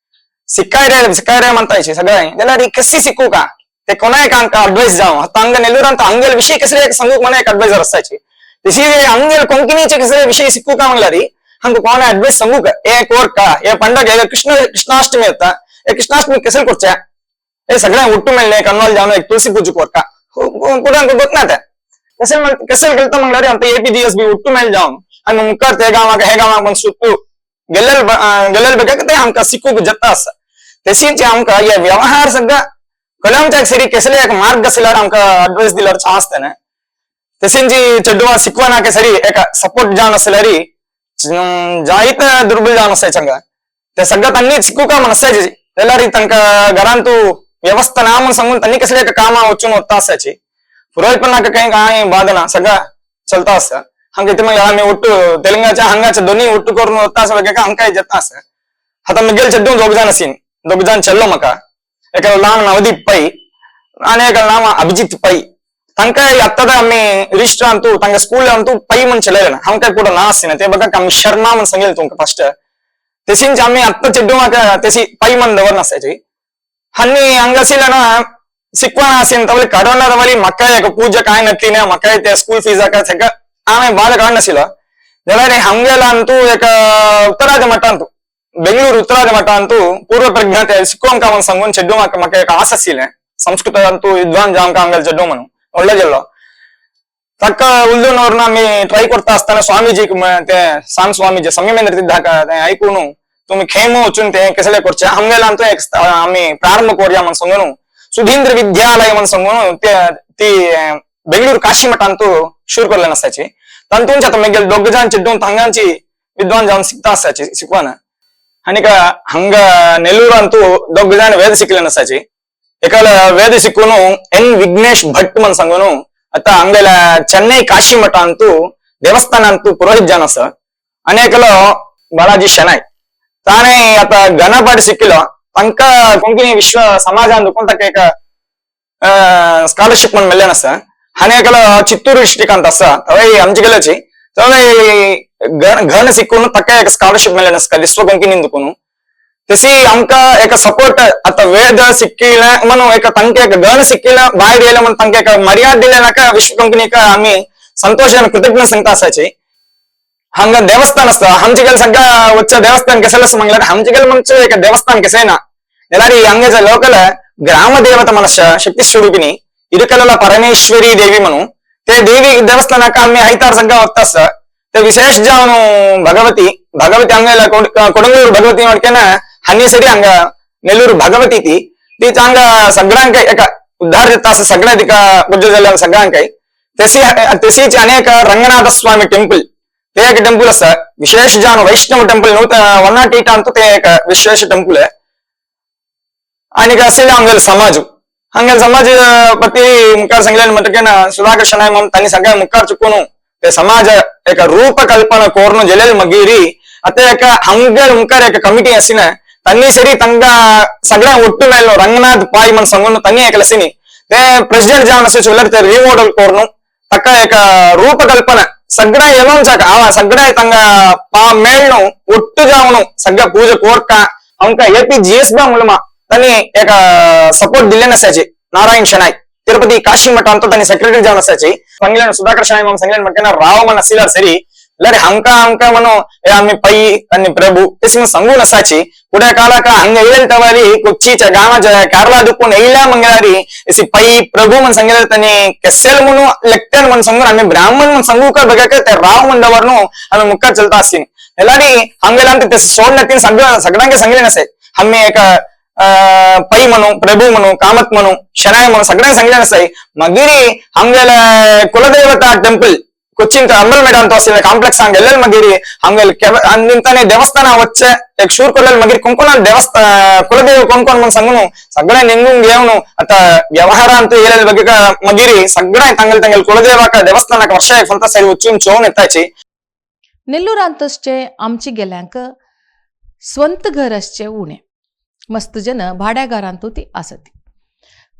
E: शिकाय रे शिकाय रे म्हणटायची सगळें जाल्यार ही कशी शिकूका ते कोणाक आमकां अडवायस जावं आतां हांगा नेल्लूरांत हांगेले विशय कसले एक सांगूक म्हण एक अडवायजर आसाची तशी हांगेले कोंकणीचे कसले विशय शिकूका म्हणल्यार हांकां कोण अडवायस सांगूक हे कोर्का हे पंडग हे कृष्ण कृष्णाष्टमी येता हे कृष्णाष्टमी कसले करचे हे सगळें ಒಟ್ಟು मेळ्ळे कन्वाल जावन एक तुळसी पूजा कोरका पूण आमकां गोतना ते कशें कशें केलता म्हणल्यार आमकां ए पी जी एस बी ಒಟ್ಟು ಮೇಲ್ जावन आनी मुखार ते गांवाक हे गांवाक म्हण सुटू गेल्लेल गेल्लेल बेगाक ते आमकां शिकूंक जत्ता आसा. तशीच आमकां हे व्यवहार सगळं कलमच्याक सरी कसले एक मार्ग आसल्यार आमकां अडवायस दिल्यार चान्स तेणे तशींच चेडवा शिकवनाक सरी एक सपोर्ट जावन आसल्यार जायत दुर्बल जावन आसाय हांगा ते सगळं तांणी शिकूका म्हण आसायचे जाल्यार तांकां घरांत व्यवस्था ना म्हण सांगून तांणी कसले एक कामां वचून वता आसाची. पुरोहितपणाक काही काय बाद ना सगळं चलता आसा. हांगा इथे मागीर आमी ಒಟ್ಟು तेलंगाच्या हांगाच्या दोन्ही ಒಟ್ಟು करून वता आसा हांकां जता आसा. आतां मिगेल चेड्डू दोग जाण आसीन दोग जाण चेल्लो म्हाका एका नांव नवदीप पै आनी एका नांव अभिजीत पै. तांकां आत्तां आमी रिजिस्टर अंतू तांकां स्कूल अंतू पै म्हण चलयलें ना आमकां ಕೂಡ ना आसीना ते बघा आमी शर्मा म्हण सांगिल्लें तुमकां फर्स्ट तेशींच आमी आत्तां चेड्डू म्हाका तेशी पै म्हण दवरनासाची. आनी हांगा आशिल्ले ना शिकवण आसीन तवली करोना तवली म्हाका एक पूजा कांय नसली म्हाका ते स्कूल फीजाक सगळं हांवें बाद काडनाशिल्लो. जाल्यार हांगेलो अंतू एक उत्तराज मठ अंतू बेंगळूರು उत्तराज मठ अंतू पूर्व प्रज्ञा ते शिकोवंक म्हण सांगून चेड्डू म्हाका म्हाका एक आस आशिल्लें संस्कृत अंतू विद्वान जावंक हांगेलो चेड्डू म्हणून व्हडलो जाल्लो ताका उल्लून व्हरून आमी ट्राय करता आसतना स्वामीजीक ते सांग स्वामीजी संगमेंद्र तिद्दाक ते आयकून तुमी खेम वचून ते कसले करचे आमगेलो अंतू एक आमी प्रारंभ करूया म्हण सांगून सुधींद्र विद्यालय म्हण सांगून ते ती बेंगळूर काशी मठांतू शूर करले आसाची. तातूंच आतां मागीर दोग जाण चेड्डून हांगाची विद्वान जावन शिकता आसाची शिकवना. ಅನಿಕ ಹಂಗ ನೆಲ್ಲೂರು ಅಂತೂ ದೊಡ್ಡ ಜನ ವೇದ ಸಿಕ್ಕಿಲ್ಲ ಅನಸಾಚಿ. ಏಕಲ ವೇದ ಸಿಕ್ಕುನು ಎನ್ ವಿಘ್ನೇಶ್ ಭಟ್ ಮನ್ ಸಂಗನು ಅತ್ತ ಹಂಗೆಲ್ಲ ಚೆನ್ನೈ ಕಾಶಿ ಮಠ ಅಂತೂ ದೇವಸ್ಥಾನ ಅಂತೂ ಪುರೋಹಿತ್ ಜಾನಸ ಅನೇಕಲ ಬಾಲಾಜಿ ಶೆಣೈ ತಾನೇ ಆತ ಘನಪಾಠ ಸಿಕ್ಕಿಲ್ಲ ತನಕ ಕೊಂಕಿಣಿ ವಿಶ್ವ ಸಮಾಜ ಅಂದುಕೊಂತ ಏಕ ಸ್ಕಾಲರ್ಶಿಪ್ ಮನ್ ಮೆಲ್ಲೆನಸ. ಅನೇಕಲ ಚಿತ್ತೂರು ಡಿಸ್ಟಿಕ್ ಅಂತ ಸ ತವೈ ಅಂಜಿಗಲಚಿ ತವೈ ಘನ ಸಿಕ್ಕುನು ತಕ್ಕ ಏಕ ಸ್ಕಾಲರ್ಶಿಪ್ ಮೇಲೆ ವಿಶ್ವ ಕೊಂಕಿಣಿ ಇಂದುಕುನು తెసి అంక ఏక సపోర్ట్ అత వేద ಸಿಕ್ಕಿಲ್ಲ ಮನು ಏಕ ತಂಕೆ ಏಕ ಗಣ ಸಿಕ್ಕಿಲ್ಲ ಬಾಯಿ ದಿಲ್ಲ ಮನು ತಂಕೆ ಏಕ ಮರ್ಯಾದೆ ದಿಲ್ಲ ವಿಶ್ವ ಕಂಪನಿಕ ಆಮಿ ಸಂತೋಷ ಕೃತಜ್ಞ ಸಂಗತ ಅಸಾಚಿ. ಹಂಗ ದೇವಸ್ಥಾನ ಹಂಚಿಗಲ್ ಸಂಗ వచ్చ ದೇವಸ್ಥಾನ ಕೆಸಲ ಮಂಗ್ಲಾರ ಹಂಚಿಗಲ್ ಮಂಚ ಏಕ ದೇವಸ್ಥಾನ ಕೆಸೇನ ಎಲ್ಲಾರಿ ಹಂಗಜ ಲೋಕಲ ಗ್ರಾಮ ದೇವತ ಮನಸ್ಸ ಶಕ್ತಿ ಸ್ವರೂಪಿಣಿ ಇರುಕಲ ಪರಮೇಶ್ವರಿ ದೇವಿ ಮನು ते ದೇವಿ ದೇವಸ್ಥಾನಕ್ಕ ಆಮಿ ಐತಾರ್ ಸಂಘ ಹೋಗ್ತಾಸ ते ವಿಶೇಷ ಜಾವನು ಭಗವತಿ ಭಗವತಿ ಹಂಗೆಲ್ಲ ಕೊಡಂಗೂರು ಭಗವತಿ ಮಾಡ್ಕೇನ ಹನ್ನಿ ಸರಿ ಹಂಗ ನೆಲ್ಲೂರು ಭಗವತಿ ತಿ ತಿ ಚಾಂಗ ಸಗ್ರಾಂಕ ಏಕ ಉದ್ಧಾರ ತಾಸ ಸಗ್ಣ ದಿಕ ಗುಜ್ಜಲ್ಲ ಸಗ್ರಾಂಕೈ ತೆಸಿ ತೆಸೀಚ ಅನೇಕ ರಂಗನಾಥ ಸ್ವಾಮಿ ಟೆಂಪಲ್ ते ಏಕ ಟೆಂಪಲ್ ಅಸ ವಿಶೇಷ ಜಾನು ವೈಷ್ಣವ ಟೆಂಪಲ್ ನೂತ 108 ಅಂತ ते ಏಕ ವಿಶೇಷ ಟೆಂಪಲ್. ಅನಿಕ ಅಸಿಲ್ಲ ಹಂಗಲ್ ಸಮಾಜ ಹಂಗಲ್ ಸಮಾಜ ಪತಿ ಮುಕ್ಕಾರ ಸಂಗ್ಲೇನ್ ಮಟ್ಟಕೇನ ಸುಧಾಕರ್ ಶನಾಯ್ ಮಮ್ ತನಿ ಸಂಗ ಮುಕ್ಕಾರ ಚುಕ್ಕುನು ते ಸಮಾಜ ಏಕ ರೂಪಕಲ್ಪನ ಕೋರ್ನು ಜಲೆಲ್ ಮಗೀರಿ ಅತ್ತೆ ಏಕ ಹಂಗಲ್ ಮುಕ್ಕಾರ ಏಕ ಕಮಿಟಿ ಅಸಿನ ತನ್ನಿ ಸರಿ ತಂಗ ಸಗಳ ಒಟ್ಟು ಮೇಲ್ ರಂಗನಾಥ್ ಪಾಯ್ ಮನ್ ಸಂಗನು ತನ್ನಿ ಏಕ ಲಸಿನಿ ते ಪ್ರೆಸಿಡೆಂಟ್ ಜಾವನ ಸಚಿವ ते ರಿಮೋಡಲ್ ಕೋರ್ನು ತಕ್ಕ ಏಕ ರೂಪಕಲ್ಪನ ಸಗ್ಗಡ ಎಲೋನ್ ಸಾಕ ಆವ ಸಗ್ಗಡ ತಂಗ ಪಾ ಮೇಳ್ನು ಒಟ್ಟು ಜಾವನು ಸಗ್ಗ ಪೂಜೆ ಕೋರ್ಕ ಅವಂಕ ಎಪಿ ಜಿ ಎಸ್ ಬಾ ಮೂಲಮ ತನ್ನಿ ಏಕ ಸಪೋರ್ಟ್ ದಿಲ್ಲೇನ ಸಾಚಿ ನಾರಾಯಣ್ ಶೆಣಾಯ್ ತಿರುಪತಿ ಕಾಶಿ ಮಠ ಅಂತ ತನ್ನ ಸೆಕ್ರೆಟರಿ ಜಾವನ ಸಾಚಿ ಸಂಗ್ಲೇನ್ ಸುಧಾಕರ್ ಶೆಣಾಯ್ ಮಾಮ ಸಂಗ್ಲೇನ್ ಮಟ್ಟನ ರಾವ್ ಮನ ಸೀಲಾರ್ ಸರಿ ಇಲ್ಲಾರಿ ಹಂಕ ಹಂಕ ಮನು ಆಮಿ ಪೈ ತನ್ನಿ ಪ್ರಭು ತೆಸಿಮ ಸಂಗು ನಸಾಚಿ ಕುಡೆ ಕಾಲಕ ಹಂಗ ಏಳ್ತವರಿ ಕೊಚ್ಚಿ ಚ ಗಾಮ ಚ ಕೇರಳ ದುಕ್ಕು ನೈಲ ಮಂಗಳಾರಿ ಎಸಿ ಪೈ ಪ್ರಭು ಮನ್ ಸಂಗಲ ತನ್ನಿ ಕೆಸೆಲ್ ಮುನು ಲೆಕ್ಟರ್ ಮನ್ ಸಂಗು ಆಮಿ ಬ್ರಾಹ್ಮಣ್ ಮನ್ ಸಂಗು ಕ ಬಗಕ ते ರಾವ್ ಮಂದವರ್ನು ಆಮಿ ಮುಕ್ಕ ಚಲ್ತಾ ಅಸ್ತೀನಿ ಎಲ್ಲಾರಿ ಹಂಗೆಲ್ಲ ಅಂತ ತೆಸಿ ಸೋಡ್ ನತ್ತಿನ ಸಂಗ ಸಗಡಂಗೆ ಸಂಗಲೆ ನಸೆ ಹಮ್ಮೆ ಏಕ ಪೈ ಮನು ಪ್ರಭು ಮನು ಕಾಮತ್ ಮನು ಶನಾಯ್ ಮನು ಸಗಡಂಗೆ ಸಂಗಲೆ ನಸೈ ಮಗಿರಿ ಹಂಗೆಲ್ಲ ಕುಲದೇವತಾ ಟೆಂಪಲ್ ಕೊಚ್ಚಿನ್ ಅಂಬಲ್ ಮೇಡ ಅಂತ ವಸ್ತಿದೆ ಕಾಂಪ್ಲೆಕ್ಸ್ ಹಂಗ ಎಲ್ಲೆಲ್ ಮಗಿರಿ ಹಂಗೆಲ್ ಅಂದಿಂತಾನೆ ದೇವಸ್ಥಾನ ವಚ್ಚೆ ಏಕ್ ಶೂರ್ ಕೊಲ್ಲಲ್ ಮಗಿರಿ ಕೊಂಕೊನ ದೇವಸ್ಥಾನ ಕುಲದೇವ ಕೊಂಕೊನ್ ಮನ್ ಸಂಗನು ಸಗಡ ನಿಂಗುಂಗ್ ಏವನು ಅತ ವ್ಯವಹಾರ ಅಂತ ಏಳೆಲ್ ಬಗ್ಗೆ ಮಗಿರಿ ಸಗಡ ತಂಗಲ್ ತಂಗಲ್ ಕುಲದೇವಕ ದೇವಸ್ಥಾನಕ್ಕೆ ವರ್ಷ ಫಂತ ಸರಿ ಉಚ್ಚುನ್ ಚೋನ್ ಎತ್ತಾಚಿ.
A: नेल्लूरांत आमची गेल्यांक स्वंत घर आसचें उणें, मस्त जन भाड्या घरांतू ती आसत.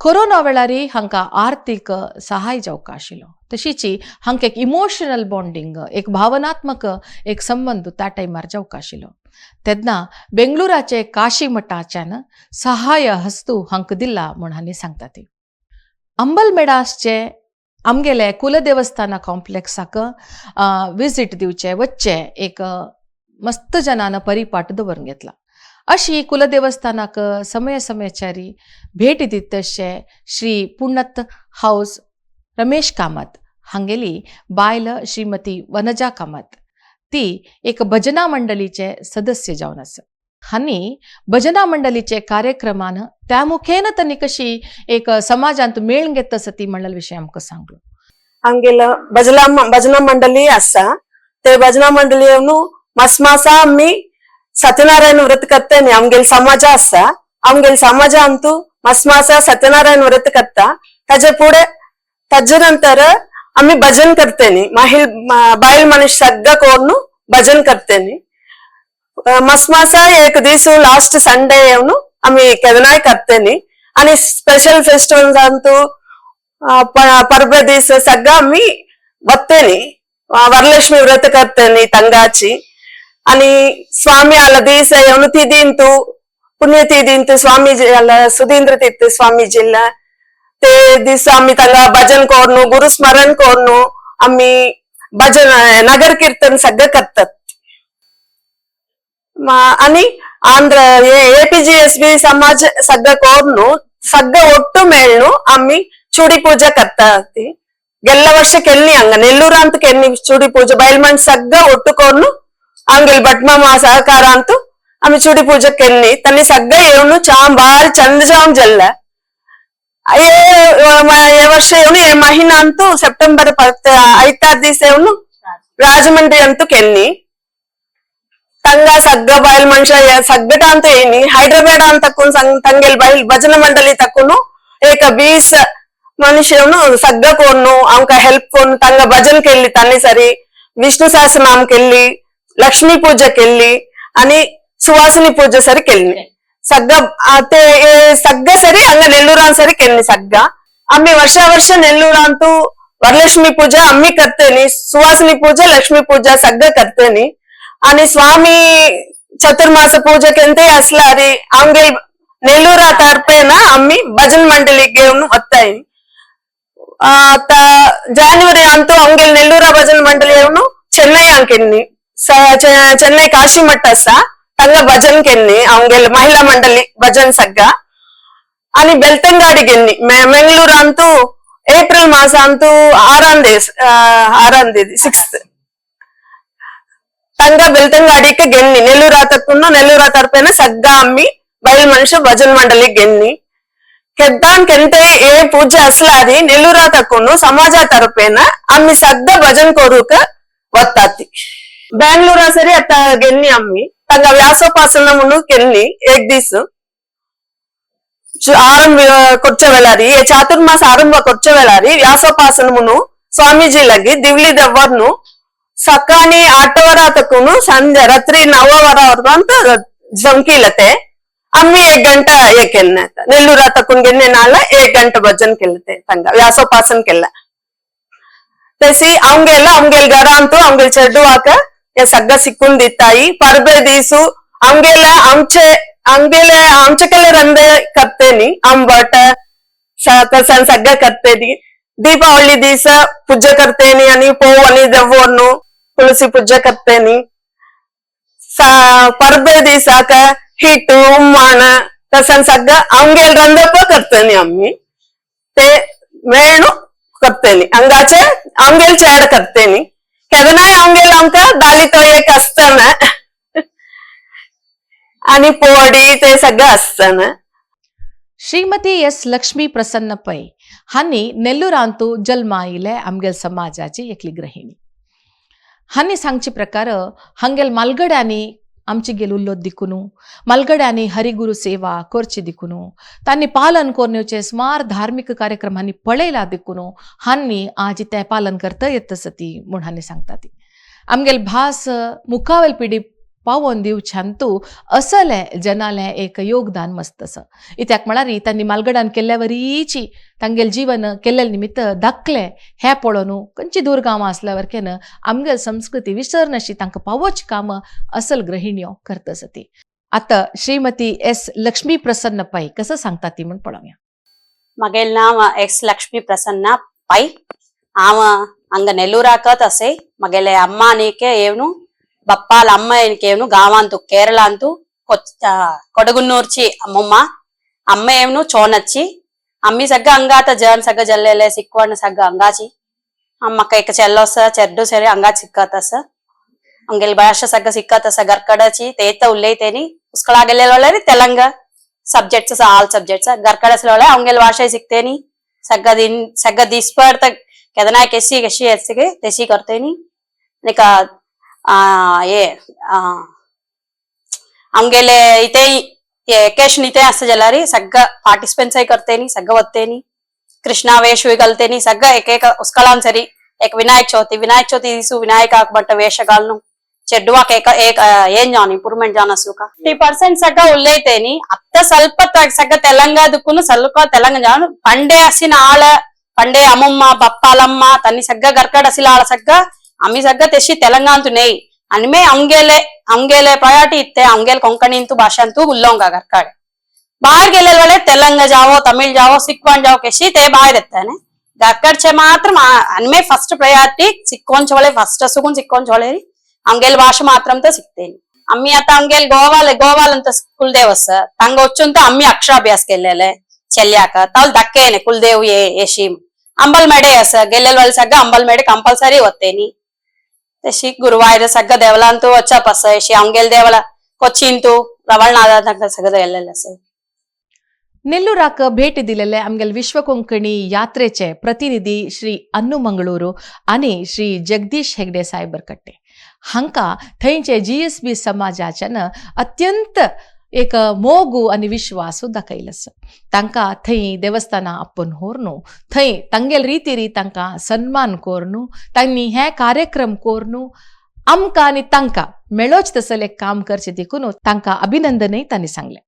A: कोरोना वेळार हांकां आर्थीक सहाय जावंक आशिल्लो, तशीच हांकां एक इमोशनल बॉन्डींग, एक भावनात्मक एक संबंद त्या टायमार जावंक आशिल्लो. तेन्ना बेंगळुराचे काशी मठाच्यान सहाय हस्तू हांकां दिला म्हूण हांणी सांगता ती. अंबलमेडा आसचे आमगेले कुलदेवस्थाना कॉम्प्लेक्साक विजीट दिवचे वच्चे एक मस्त जनान परिपाठ दवरून घेतला. अशी कुलदेवस्थानाक समय समयाचारी भेट दित तशें श्री पुण्णत हावस रमेश कामत हांगेली बायल श्रीमती वनजा कामत ती एक भजना मंडळीचे सदस्य जावन आसा. हांणी भजना मंडळीचे कार्यक्रमान त्या मुखेन तांणी कशी एक समाजांत मेळून घेत आसा ती म्हणलेलो विशय आमकां सांगलो.
F: आमगेलो भजना भजना मंडळी आसा ते भजना मंडळी मस मासा आमी सत्यनारायण व्रत करता. आमगेल समाज आसा, आमगेल समाज अंतू मस मासा सत्यनारायण व्रत करता. ताजे फुडें ताजे नंतर आमी भजन करतेनी माहील बायल मनीस सगळं कोरून भजन करतेनी. मस मासा एक दीस लास्ट संडे येवन आमी केदनाय करतेनी. आणि स्पेशल फेस्टिवल्स अंतू परबे दीस सगळं आमी वत्तेनी. वरलक्ष्मी व्रत करतेनी ತಂಗಾಚಿ. आणि ಸ್ವಾಮಿ ಅಲ್ಲ ದಿವಸ येवन ತಿದಿಂತು ಪುಣ್ಯತಿದಿಂತು ಸ್ವಾಮೀಜಿ ಅಲ್ಲ ಸುಧೀಂದ್ರ ತೀರ್ಥ ಸ್ವಾಮೀಜಿ ಇಲ್ಲ ते दिस आम्ही तांगा भजन कोरनु गुरु स्मरण कोरनु आम्ही भजन नगर कीर्तन सगळं करतात. आणि आंध्र एपीजीएसबी समाज सगळं कोरनु सगळं ಒಟ್ಟು ಮೇಳ್ನು आम्ही ಚೂಡಿ ಪೂಜೆ ಕರ್ತಾತಿ. ಗೆಲ್ಲ ವರ್ಷ ಕೆನ್ನಿ ಹಂಗ ನೆಲ್ಲೂರ ಅಂತ ಕೆನ್ನಿ ಚೂಡಿ ಪೂಜೆ ಬಯಲ್ಮಣ್ ಸಗ್ಗ ಒಟ್ಟು ಕೋರ್ನು ಅಂಗಿಲ್ ಭಟ್ಮಾಮ ಸಹಕಾರ ಅಂತು ಆమె ಚೂಡಿ ಪೂಜೆ ಕೆನ್ನಿ ತನ್ನಿ ಸಗ್ಗ ಏವ್ನು ಚಾಮ್ ಬಾರಿ ಚಂದ ಜಾಮ್ ಜಲ್ಲ. ఏ ఏ ವರ್ಷ ఏవును ఏ మహిన అంటూ సెప్టెంబర్ 5 ದಿವಸ ಏವ್ನು ರಾಜಮಂಡ್ರಿ ಅಂತೂ ಕೆನ್ನಿ. ತಂಗ ಸಗ್ಗ ಬಾಯಲ್ ಮನುಷ್ಯ ಸಗ್ಗಟ ಅಂತ ಏನಿ ಹೈದ್ರಾಬಾದ್ ಅಂತ ತಂಗೆಲ್ ಬಾಯಿಲ್ ಭಜನ ಮಂಡಳಿ ತಕ್ಕುನು ಏಕ 20 ಮನುಷ್ಯನು ಸಗ್ಗ ಕೋನು ಅಂಕ ಹೆಲ್ಪ್ ಕೋನು ತಂಗ ಭಜನ್ ಕೆಲ್ಲಿ ತನ್ನಿ ಸರಿ ವಿಷ್ಣು ಸಹಸ್ರನಾಮ ಕೆಲ್ಲಿ ಲಕ್ಷ್ಮೀ ಪೂಜೆ ಕೆಲ್ಲಿ అని ಸುವಾಸಿನಿ ಪೂಜೆ ಸರಿ ಕೆಲ್ಲಿ ಸಗ್ಗ ಅತೆ ಸಗ್ಗ ಸರಿ ಹಂಗ ನೆಲ್ಲೂರಾನ್ ಸರಿ ಕೆಲ್ಲಿ ಸಗ್ಗ ಅಮ್ಮಿ ವರ್ಷ ವರ್ಷ ನೆಲ್ಲೂರ ಅಂತೂ ವರಲಕ್ಷ್ಮಿ ಪೂಜಾ ಅಮ್ಮಿ ಕರ್ತೇನಿ ಸುವಾಸಿನಿ ಪೂಜಾ ಲಕ್ಷ್ಮೀ ಪೂಜಾ ಸಗ್ಗ ಕರ್ತೇನಿ आणि ಸ್ವಾಮಿ ಚತುರ್ಮಾಸ ಪೂಜೆಗೆಂತೆ ಅಸ್ಲಾರಿ ಅವಂಗೆ ನೆಲ್ಲೂರ ತರ್ಪೇನ ಅಮ್ಮಿ ಭಜನ್ ಮಂಡಳಿಗೆ ಒತ್ತಾಯಿ ಜಾನ್ವರಿ ಅಂತೂ ಅವಂಗೆ ನೆಲ್ಲೂರ ಭಜನ್ ಮಂಡಳಿಯವನು ಚೆನ್ನೈ ಅಂಕೆನ್ನಿ ಚೆನ್ನೈ ಕಾಶಿ ಮಠ ಸ ತಂಗ ಭಜನ್ ಕೆನ್ನಿ ಅವಂಗೆ ಮಹಿಳಾ ಮಂಡಳಿ ಭಜನ್ ಸಗ್ಗ आणि ಬೆಳ್ತಂಗಾಡಿಗೆನ್ನಿ ಮೆಂಗ್ಳೂರ್ ಅಂತೂ ಏಪ್ರಿಲ್ ಮಾಸ ಅಂತೂ 6 6th ತಂಗ ಬೆಳ್ತಂಗಾಡಿಗೆ ಗೆನ್ನಿ ನೆಲ್ಲೂರ ತಕ್ಕುನ್ನು ನೆಲ್ಲೂರ ತರಪೇನ ಸಗ್ಗ ಅಮ್ಮಿ ಬಯಲ್ ಮನುಷ್ಯ ಭಜನ್ ಮಂಡಳಿ ಗೆನ್ನಿ ಕೆದ್ದಾನ್ ಕೆಂತೆ ఏ పూజ అసలాది నెల్లూరా తక్కును సమాజ తరపేన అమ్మి సగ్ಗ భజన్ కోరుక వత్తాతి బెంగళూరా సరి అత్త ಗೆನ್ನಿ అమ్మి ತಂಗ ವ್ಯಾಸೋಪಾಸನమును కెన్ని ఏక్ ಆರಂಭ ಕೊಚ್ಚವೆಲಾರಿ ಚಾತುರ್ಮಾಸ ಆರಂಭ ಕೊಚ್ಚವೆಲಾರಿ ವ್ಯಾಸೋಪಾಸನమును ಸ್ವಾಮೀಜಿ ಲಗಿ ದಿವ್ಲಿ ದವ್ವರ್ನು ಸಕಾಣಿ 8 ತಕ್ಕುನು ಸಂಜೆ ರಾತ್ರಿ 9 ಅಂತ ಜಂಕೀಲತೆ ಅಮ್ಮಿ 1 ಗಂಟ ಏಕೆನ್ನೆ ನೆಲ್ಲೂರ ತಕ್ಕುನ್ ಗೆನ್ನೆ ನಾಳ 1 ಗಂಟೆ ಭಜನ್ ಕೆಲ್ಲತೆ ತಂಗ ವ್ಯಾಸೋಪಾಸನ್ ಕೆಲ್ಲ ತೆಸಿ ಅವಂಗೆಲ್ಲ ಅವಂಗೆಲ್ ಗರ ಅಂತೂ ಅವಂಗೆಲ್ ಚೆಡ್ಡುವಾಕ ಸಗ್ಗ ಸಿಕ್ಕುಂದಿತ್ತಾಯಿ ಪರ್ಬೆ ದೀಸು ಅವಂಗೆಲ್ಲ ಅಂಚೆ ಅಂಗೆಲೆ ಆಮಚಕೆಲ್ಲ ರಂದೆ ಕರ್ತೇನಿ ಅಂಬಟ ಸಗ್ಗ ಕರ್ತೇನಿ ದೀಪಾವಳಿ ದಿವಸ ಪೂಜೆ ಕರ್ತೇನಿ అని ಪೋವನಿ ದವ್ವನು ತುಳಸಿ ಪೂಜೆ ಕರ್ತೇನಿ ಪರ್ಬೆ ದಿವಸಕ ಹಿಟ್ಟು ಉಮ್ಮಾಣ ತಸನ್ ಸಗ್ಗ ಅವಂಗೆಲ್ ರಂದಪ್ಪ ಕರ್ತೇನಿ ಅಮ್ಮಿ ते ಮೇಣು ಕರ್ತೇನಿ ಹಂಗಾಚೆ ಅವಂಗೆಲ್ ಚಾಡ್ ಕರ್ತೇನಿ ಕೆದನಾಯ್ ಅವಂಗೆಲ್ ಅಂಕ ದಾಲಿ ತೊಯ್ಯಕ್ ಅಸ್ತನ आणि पोडी ते सगळं असतं
A: ಶ್ರೀಮತಿ ಎಸ್ ಲಕ್ಷ್ಮೀ ಪ್ರಸನ್ನ ಪೈ हांनी नेल्लूरांतू जल्मा आयिल्ले आमगेल समाजाची एकली गृहिणी. हांनी सांगचे प्रकार हांगेल मालगड्यांनी आमची गेल उल्लोत दिकून मालगड्यांनी हरिगुरू सेवा करची दिकून तांणी पालन कोरनेचे सुमार धार्मीक कार्यक्रमांनी पळयला दिकून हांनी आज तें पालन करता येत आसा ती म्हूण हांनी सांगता ती. आमगेल भास मुखावेल पिढी पावोवन दिवच्यान असलें जनालें एक योगदान मस्त आसा. कित्याक म्हळ्यार तांणी मालगडान केल्ल्या वरीची तांगेल जीवन केल्ले निमित्त दाखलें हें पळोवन खंयची दूर गांवां आसल्या वरकेन आमगेल संस्कृती विसरनाशी तांकां पावोवचें काम असल गृहिण्यो करता आसा ती. आतां श्रीमती एस लक्ष्मी प्रसन्न पै कसं सांगता ती म्हूण पळोवया.
G: मगेल नाव एस लक्ष्मी प्रसन्न पै. ಆವ ಹಂಗ ನೆಲ್ಲೂರಾಕತ್ ಅಸೆ ಮಗೆಲೆ ಅಮ್ಮ ನೀಕೆ ಏವ್ನು ಬಪ್ಪಾಲ ಅಮ್ಮ ಏನ್ಕೇವ್ನು ಗಾವಂತು ಕೇರಳ ಅಂತು ಕೊಡಗುನ್ನೂರ್ಚಿ ಅಮ್ಮಮ್ಮ ಅಮ್ಮ ಏವ್ನು ಚೋನಚ್ಚಿ ಅಮ್ಮಿ ಸಗ್ಗ ಅಂಗಾತ ಜನ್ ಸಗ್ಗ ಜಲ್ಲೆಲೆ ಸಿಕ್ವಣ್ಣ ಸಗ್ಗ ಅಂಗಾಚಿ ಅಮ್ಮಕ್ಕ ಏಕ ಚೆಲ್ಲೋಸ ಚೆಡ್ಡು ಸರಿ ಅಂಗಾ ಸಿಕ್ಕತಸ ಅಂಗೆಲ್ ಭಾಷೆ ಸಗ್ಗ ಸಿಕ್ಕತಸ ಗರ್ಕಡಚಿ ತೇತ ಉಲ್ಲೇತೇನಿ ಉಸ್ಕಳಾಗೆಲ್ಲೆ ತೆಲಂಗ ಸಬ್ಜೆಕ್ಟ್ಸ್ ಆಲ್ ಸಬ್ಜೆಕ್ಟ್ಸ್ ಗರ್ಕಡಸ್ಲೊಳೆ ಅವಂಗೆಲ್ ಭಾಷೆ ಸಿಕ್ತೇನಿ ಸಗ್ಗ ದಿನ್ ಸಗ್ಗ ದಿಸ್ಪರ್ ತಕ್ केदना केसी केसी ऐसे तेसी करते नहीं निका ये आमगेले इथे वेकेशन इथे असं जलारी सग्ग पार्टिसिपेंट्स करते सग्ग वत्तेनी कृष्णा ವೇಷ ಕಲ್ತೇನಿ ಸಗ್ಗ ಏಕೇಕ ಉಸ್ಕಳಾನ್ ಸರಿ ಏಕ ವಿನಾಯಕ ಚೌತಿ ವಿನಾಯಕ ಚೌತಿ ದಿಸು ವಿನಾಯಕ ಬಟ್ಟ ವೇಷಗಾಲ್ನು ಚೆಡ್ಡುವಾಕ ಏಕ ಏಕ ಏನ್ ಜಾನ್ ಇಂಪ್ರೂವ್ಮೆಂಟ್ ಜಾನ್ ಅಸುಕ 50% ಸಗ್ಗ ಉಳ್ಳೈತೇನಿ ಅತ್ತ ಸ್ವಲ್ಪ ಸಗ್ಗ ತೆಲಂಗಾದಕ್ಕೂ ಸ್ವಲ್ಪ ತೆಲಂಗ ಜಾನ್ ಪಂಡೆ ಹಸಿನ ಆಳ ಪಂಡೆ ಅಮ್ಮಮ್ಮ ಬಪ್ಪಾಲಮ್ಮ ತನ್ನಿ ಸಗ್ಗ ಗರ್ಕಡ ಅಸಿಲ ಆಳ ಸಗ್ಗ ಅಮ್ಮಿ ಸಗ್ಗ ತೆಶಿ ತೆಲಂಗ ಅಂತು ನೇಯ್ ಅನ್ಮೆ ಅಂಗೇಲೆ ಅಂಗೇಲೆ ಪ್ರಯಾಟಿ ಇತ್ತೆ ಅಂಗೇಲೆ ಕೊಂಕಣಿ ಅಂತೂ ಭಾಷೆ ಅಂತೂ ಉಲ್ಲೋಂಗ ಗರ್ಕಾಡೆ बाहर गेले वाले तेलंग जाओ तमिल जाओ सिक्वान जाओ केशी ते बाहर ಎತ್ತಾನೆ ಗಕ್ಕಡ್ಚೆ ಮಾತ್ರ ಅನ್ಮೆ ಫಸ್ಟ್ ಪ್ರಯಾರಿಟಿ ಸಿಕ್ಕೊಂಚೋಳೆ ಫಸ್ಟ್ ಸುಗುನ್ ಸಿಕ್ಕೊಂಚೋಳೆ ಅಂಗೇಲ್ ಭಾಷೆ ಮಾತ್ರ ಅಂತ ಸಿಕ್ತೇನೆ ಅಮ್ಮಿ ಅತ್ತ ಅಂಗೇಲ್ ಗೋವಾಲ ಗೋವಾಲ್ ಅಂತ ಕುಲ್ದೇವಸ್ ತಂಗ ಒಚ್ಚುಂತ ಅಮ್ಮಿ ಅಕ್ಷರಾಭ್ಯಾಸ ಗೆಲ್ಲೆಲೆ ಚೆಲ್ಯಾಕ ತಾಲ್ ದಕ್ಕೇನೆ ಕುಲ್ದೇವ್ ಏ ಏಶಿಮ್ ಅಂಬಲ್ ಮೇಡೆ ಅಸ ಗೆಲ್ಲೆಲ್ ವಲ್ ಸಗ್ಗ ಅಂಬಲ್ ಮೇಡೆ ಕಂಪಲ್ಸರಿ ಒತ್ತೇನಿ ತೆಶಿ ಗುರುವಾಯೂರ ಸಗ್ಗ ದೇವಲ ಅಂತೂ వచ్చాపಸ ಏಶಿ ಅಂಗೇಲ್ ದೇವಲ ಕೊಚ್ಚಿಂತು ರವಳ್ನಾದ ಸಗದ ಎಲ್ಲೆಲ್ಲ ಸರ್.
A: ನೆಲ್ಲೂರಾಕ ಭೇಟಿ दिलेले आमगेल विश्व कोंकणी यात्रेचे प्रतिनिधी श्री अन्नू मंगळूरू आनी श्री जगदीश हेगडे साहेब बरकट्टे. हांकां थंयचे जीएसबी समाजाच्यान अत्यंत एक मोगू आनी विश्वासू दाखयलो आसा. तांकां थंय देवस्थानां आपोवन व्हरून थंय तांगेले रिती तांकां सन्मान करून तांणी हे कार्यक्रम करून आमकां आनी तांकां मेळोच तसलें काम करचें देखून तांकां अभिनंदनय तांणी सांगलें.